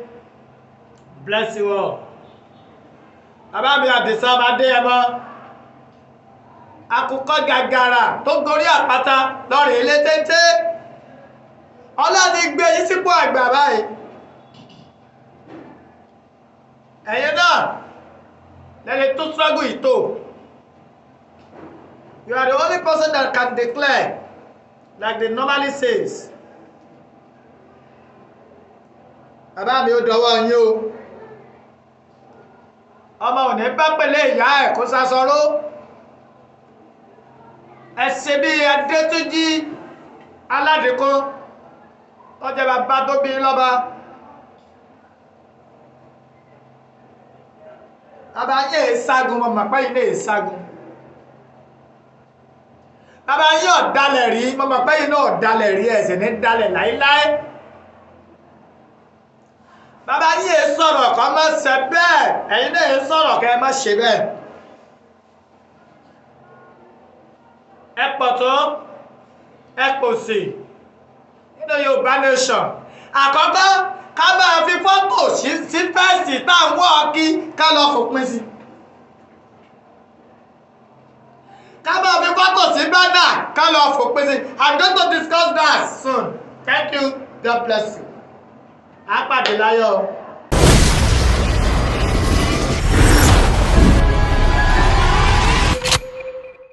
bless you all. Bàbá mi Àdìsá ọba Adéyẹmọ, Àkùkọ gàgàrà tó gorí àpáta lọ́rẹ̀ ilé téńté. Ọlọ́run ti gbé yín sípò àgbà báyìí. Ẹ̀yin náà lẹ́ni tó struggle yìí tó. You are the only person that can declare like they normally says. Bàbá mi, ó dọwọ́ yín o. Ọmọ ò ní bá pẹ̀lẹ́ ìyá ẹ̀ kó sasọró. Ẹ ṣe bí Adétúnjì Aládìkún tó jẹ́ bàbá tó bí lọ́ba. Bàbá yín èé ságun, mo mọ̀ pé yín èé ságun. Bàbá yín ọ̀dalẹ̀ rí, mo mọ̀ pé yín náà ọ̀dalẹ̀ rí, ẹ̀sìn ní dalẹ̀ láíláí. Bàbá yín èé sọ̀rọ̀ kọ́ má ṣe bẹ́ẹ̀, ẹ̀yin náà èé sọ̀rọ̀ kẹ́ ẹ má ṣe bẹ́ẹ̀. Ẹ pọ̀ tó, ẹ pò sí nínú Yorùbá nation. Àkọ́kọ́, ká máa fi fọ́tò sí vest tá à ń wọ́ kí ká lọ fòpin sí. Ká máa fi fọ́tò sí banner, ká lọ fòpin sí. I'm going to discuss that soon. Thank you. God bless you. A pàdé láyọ̀.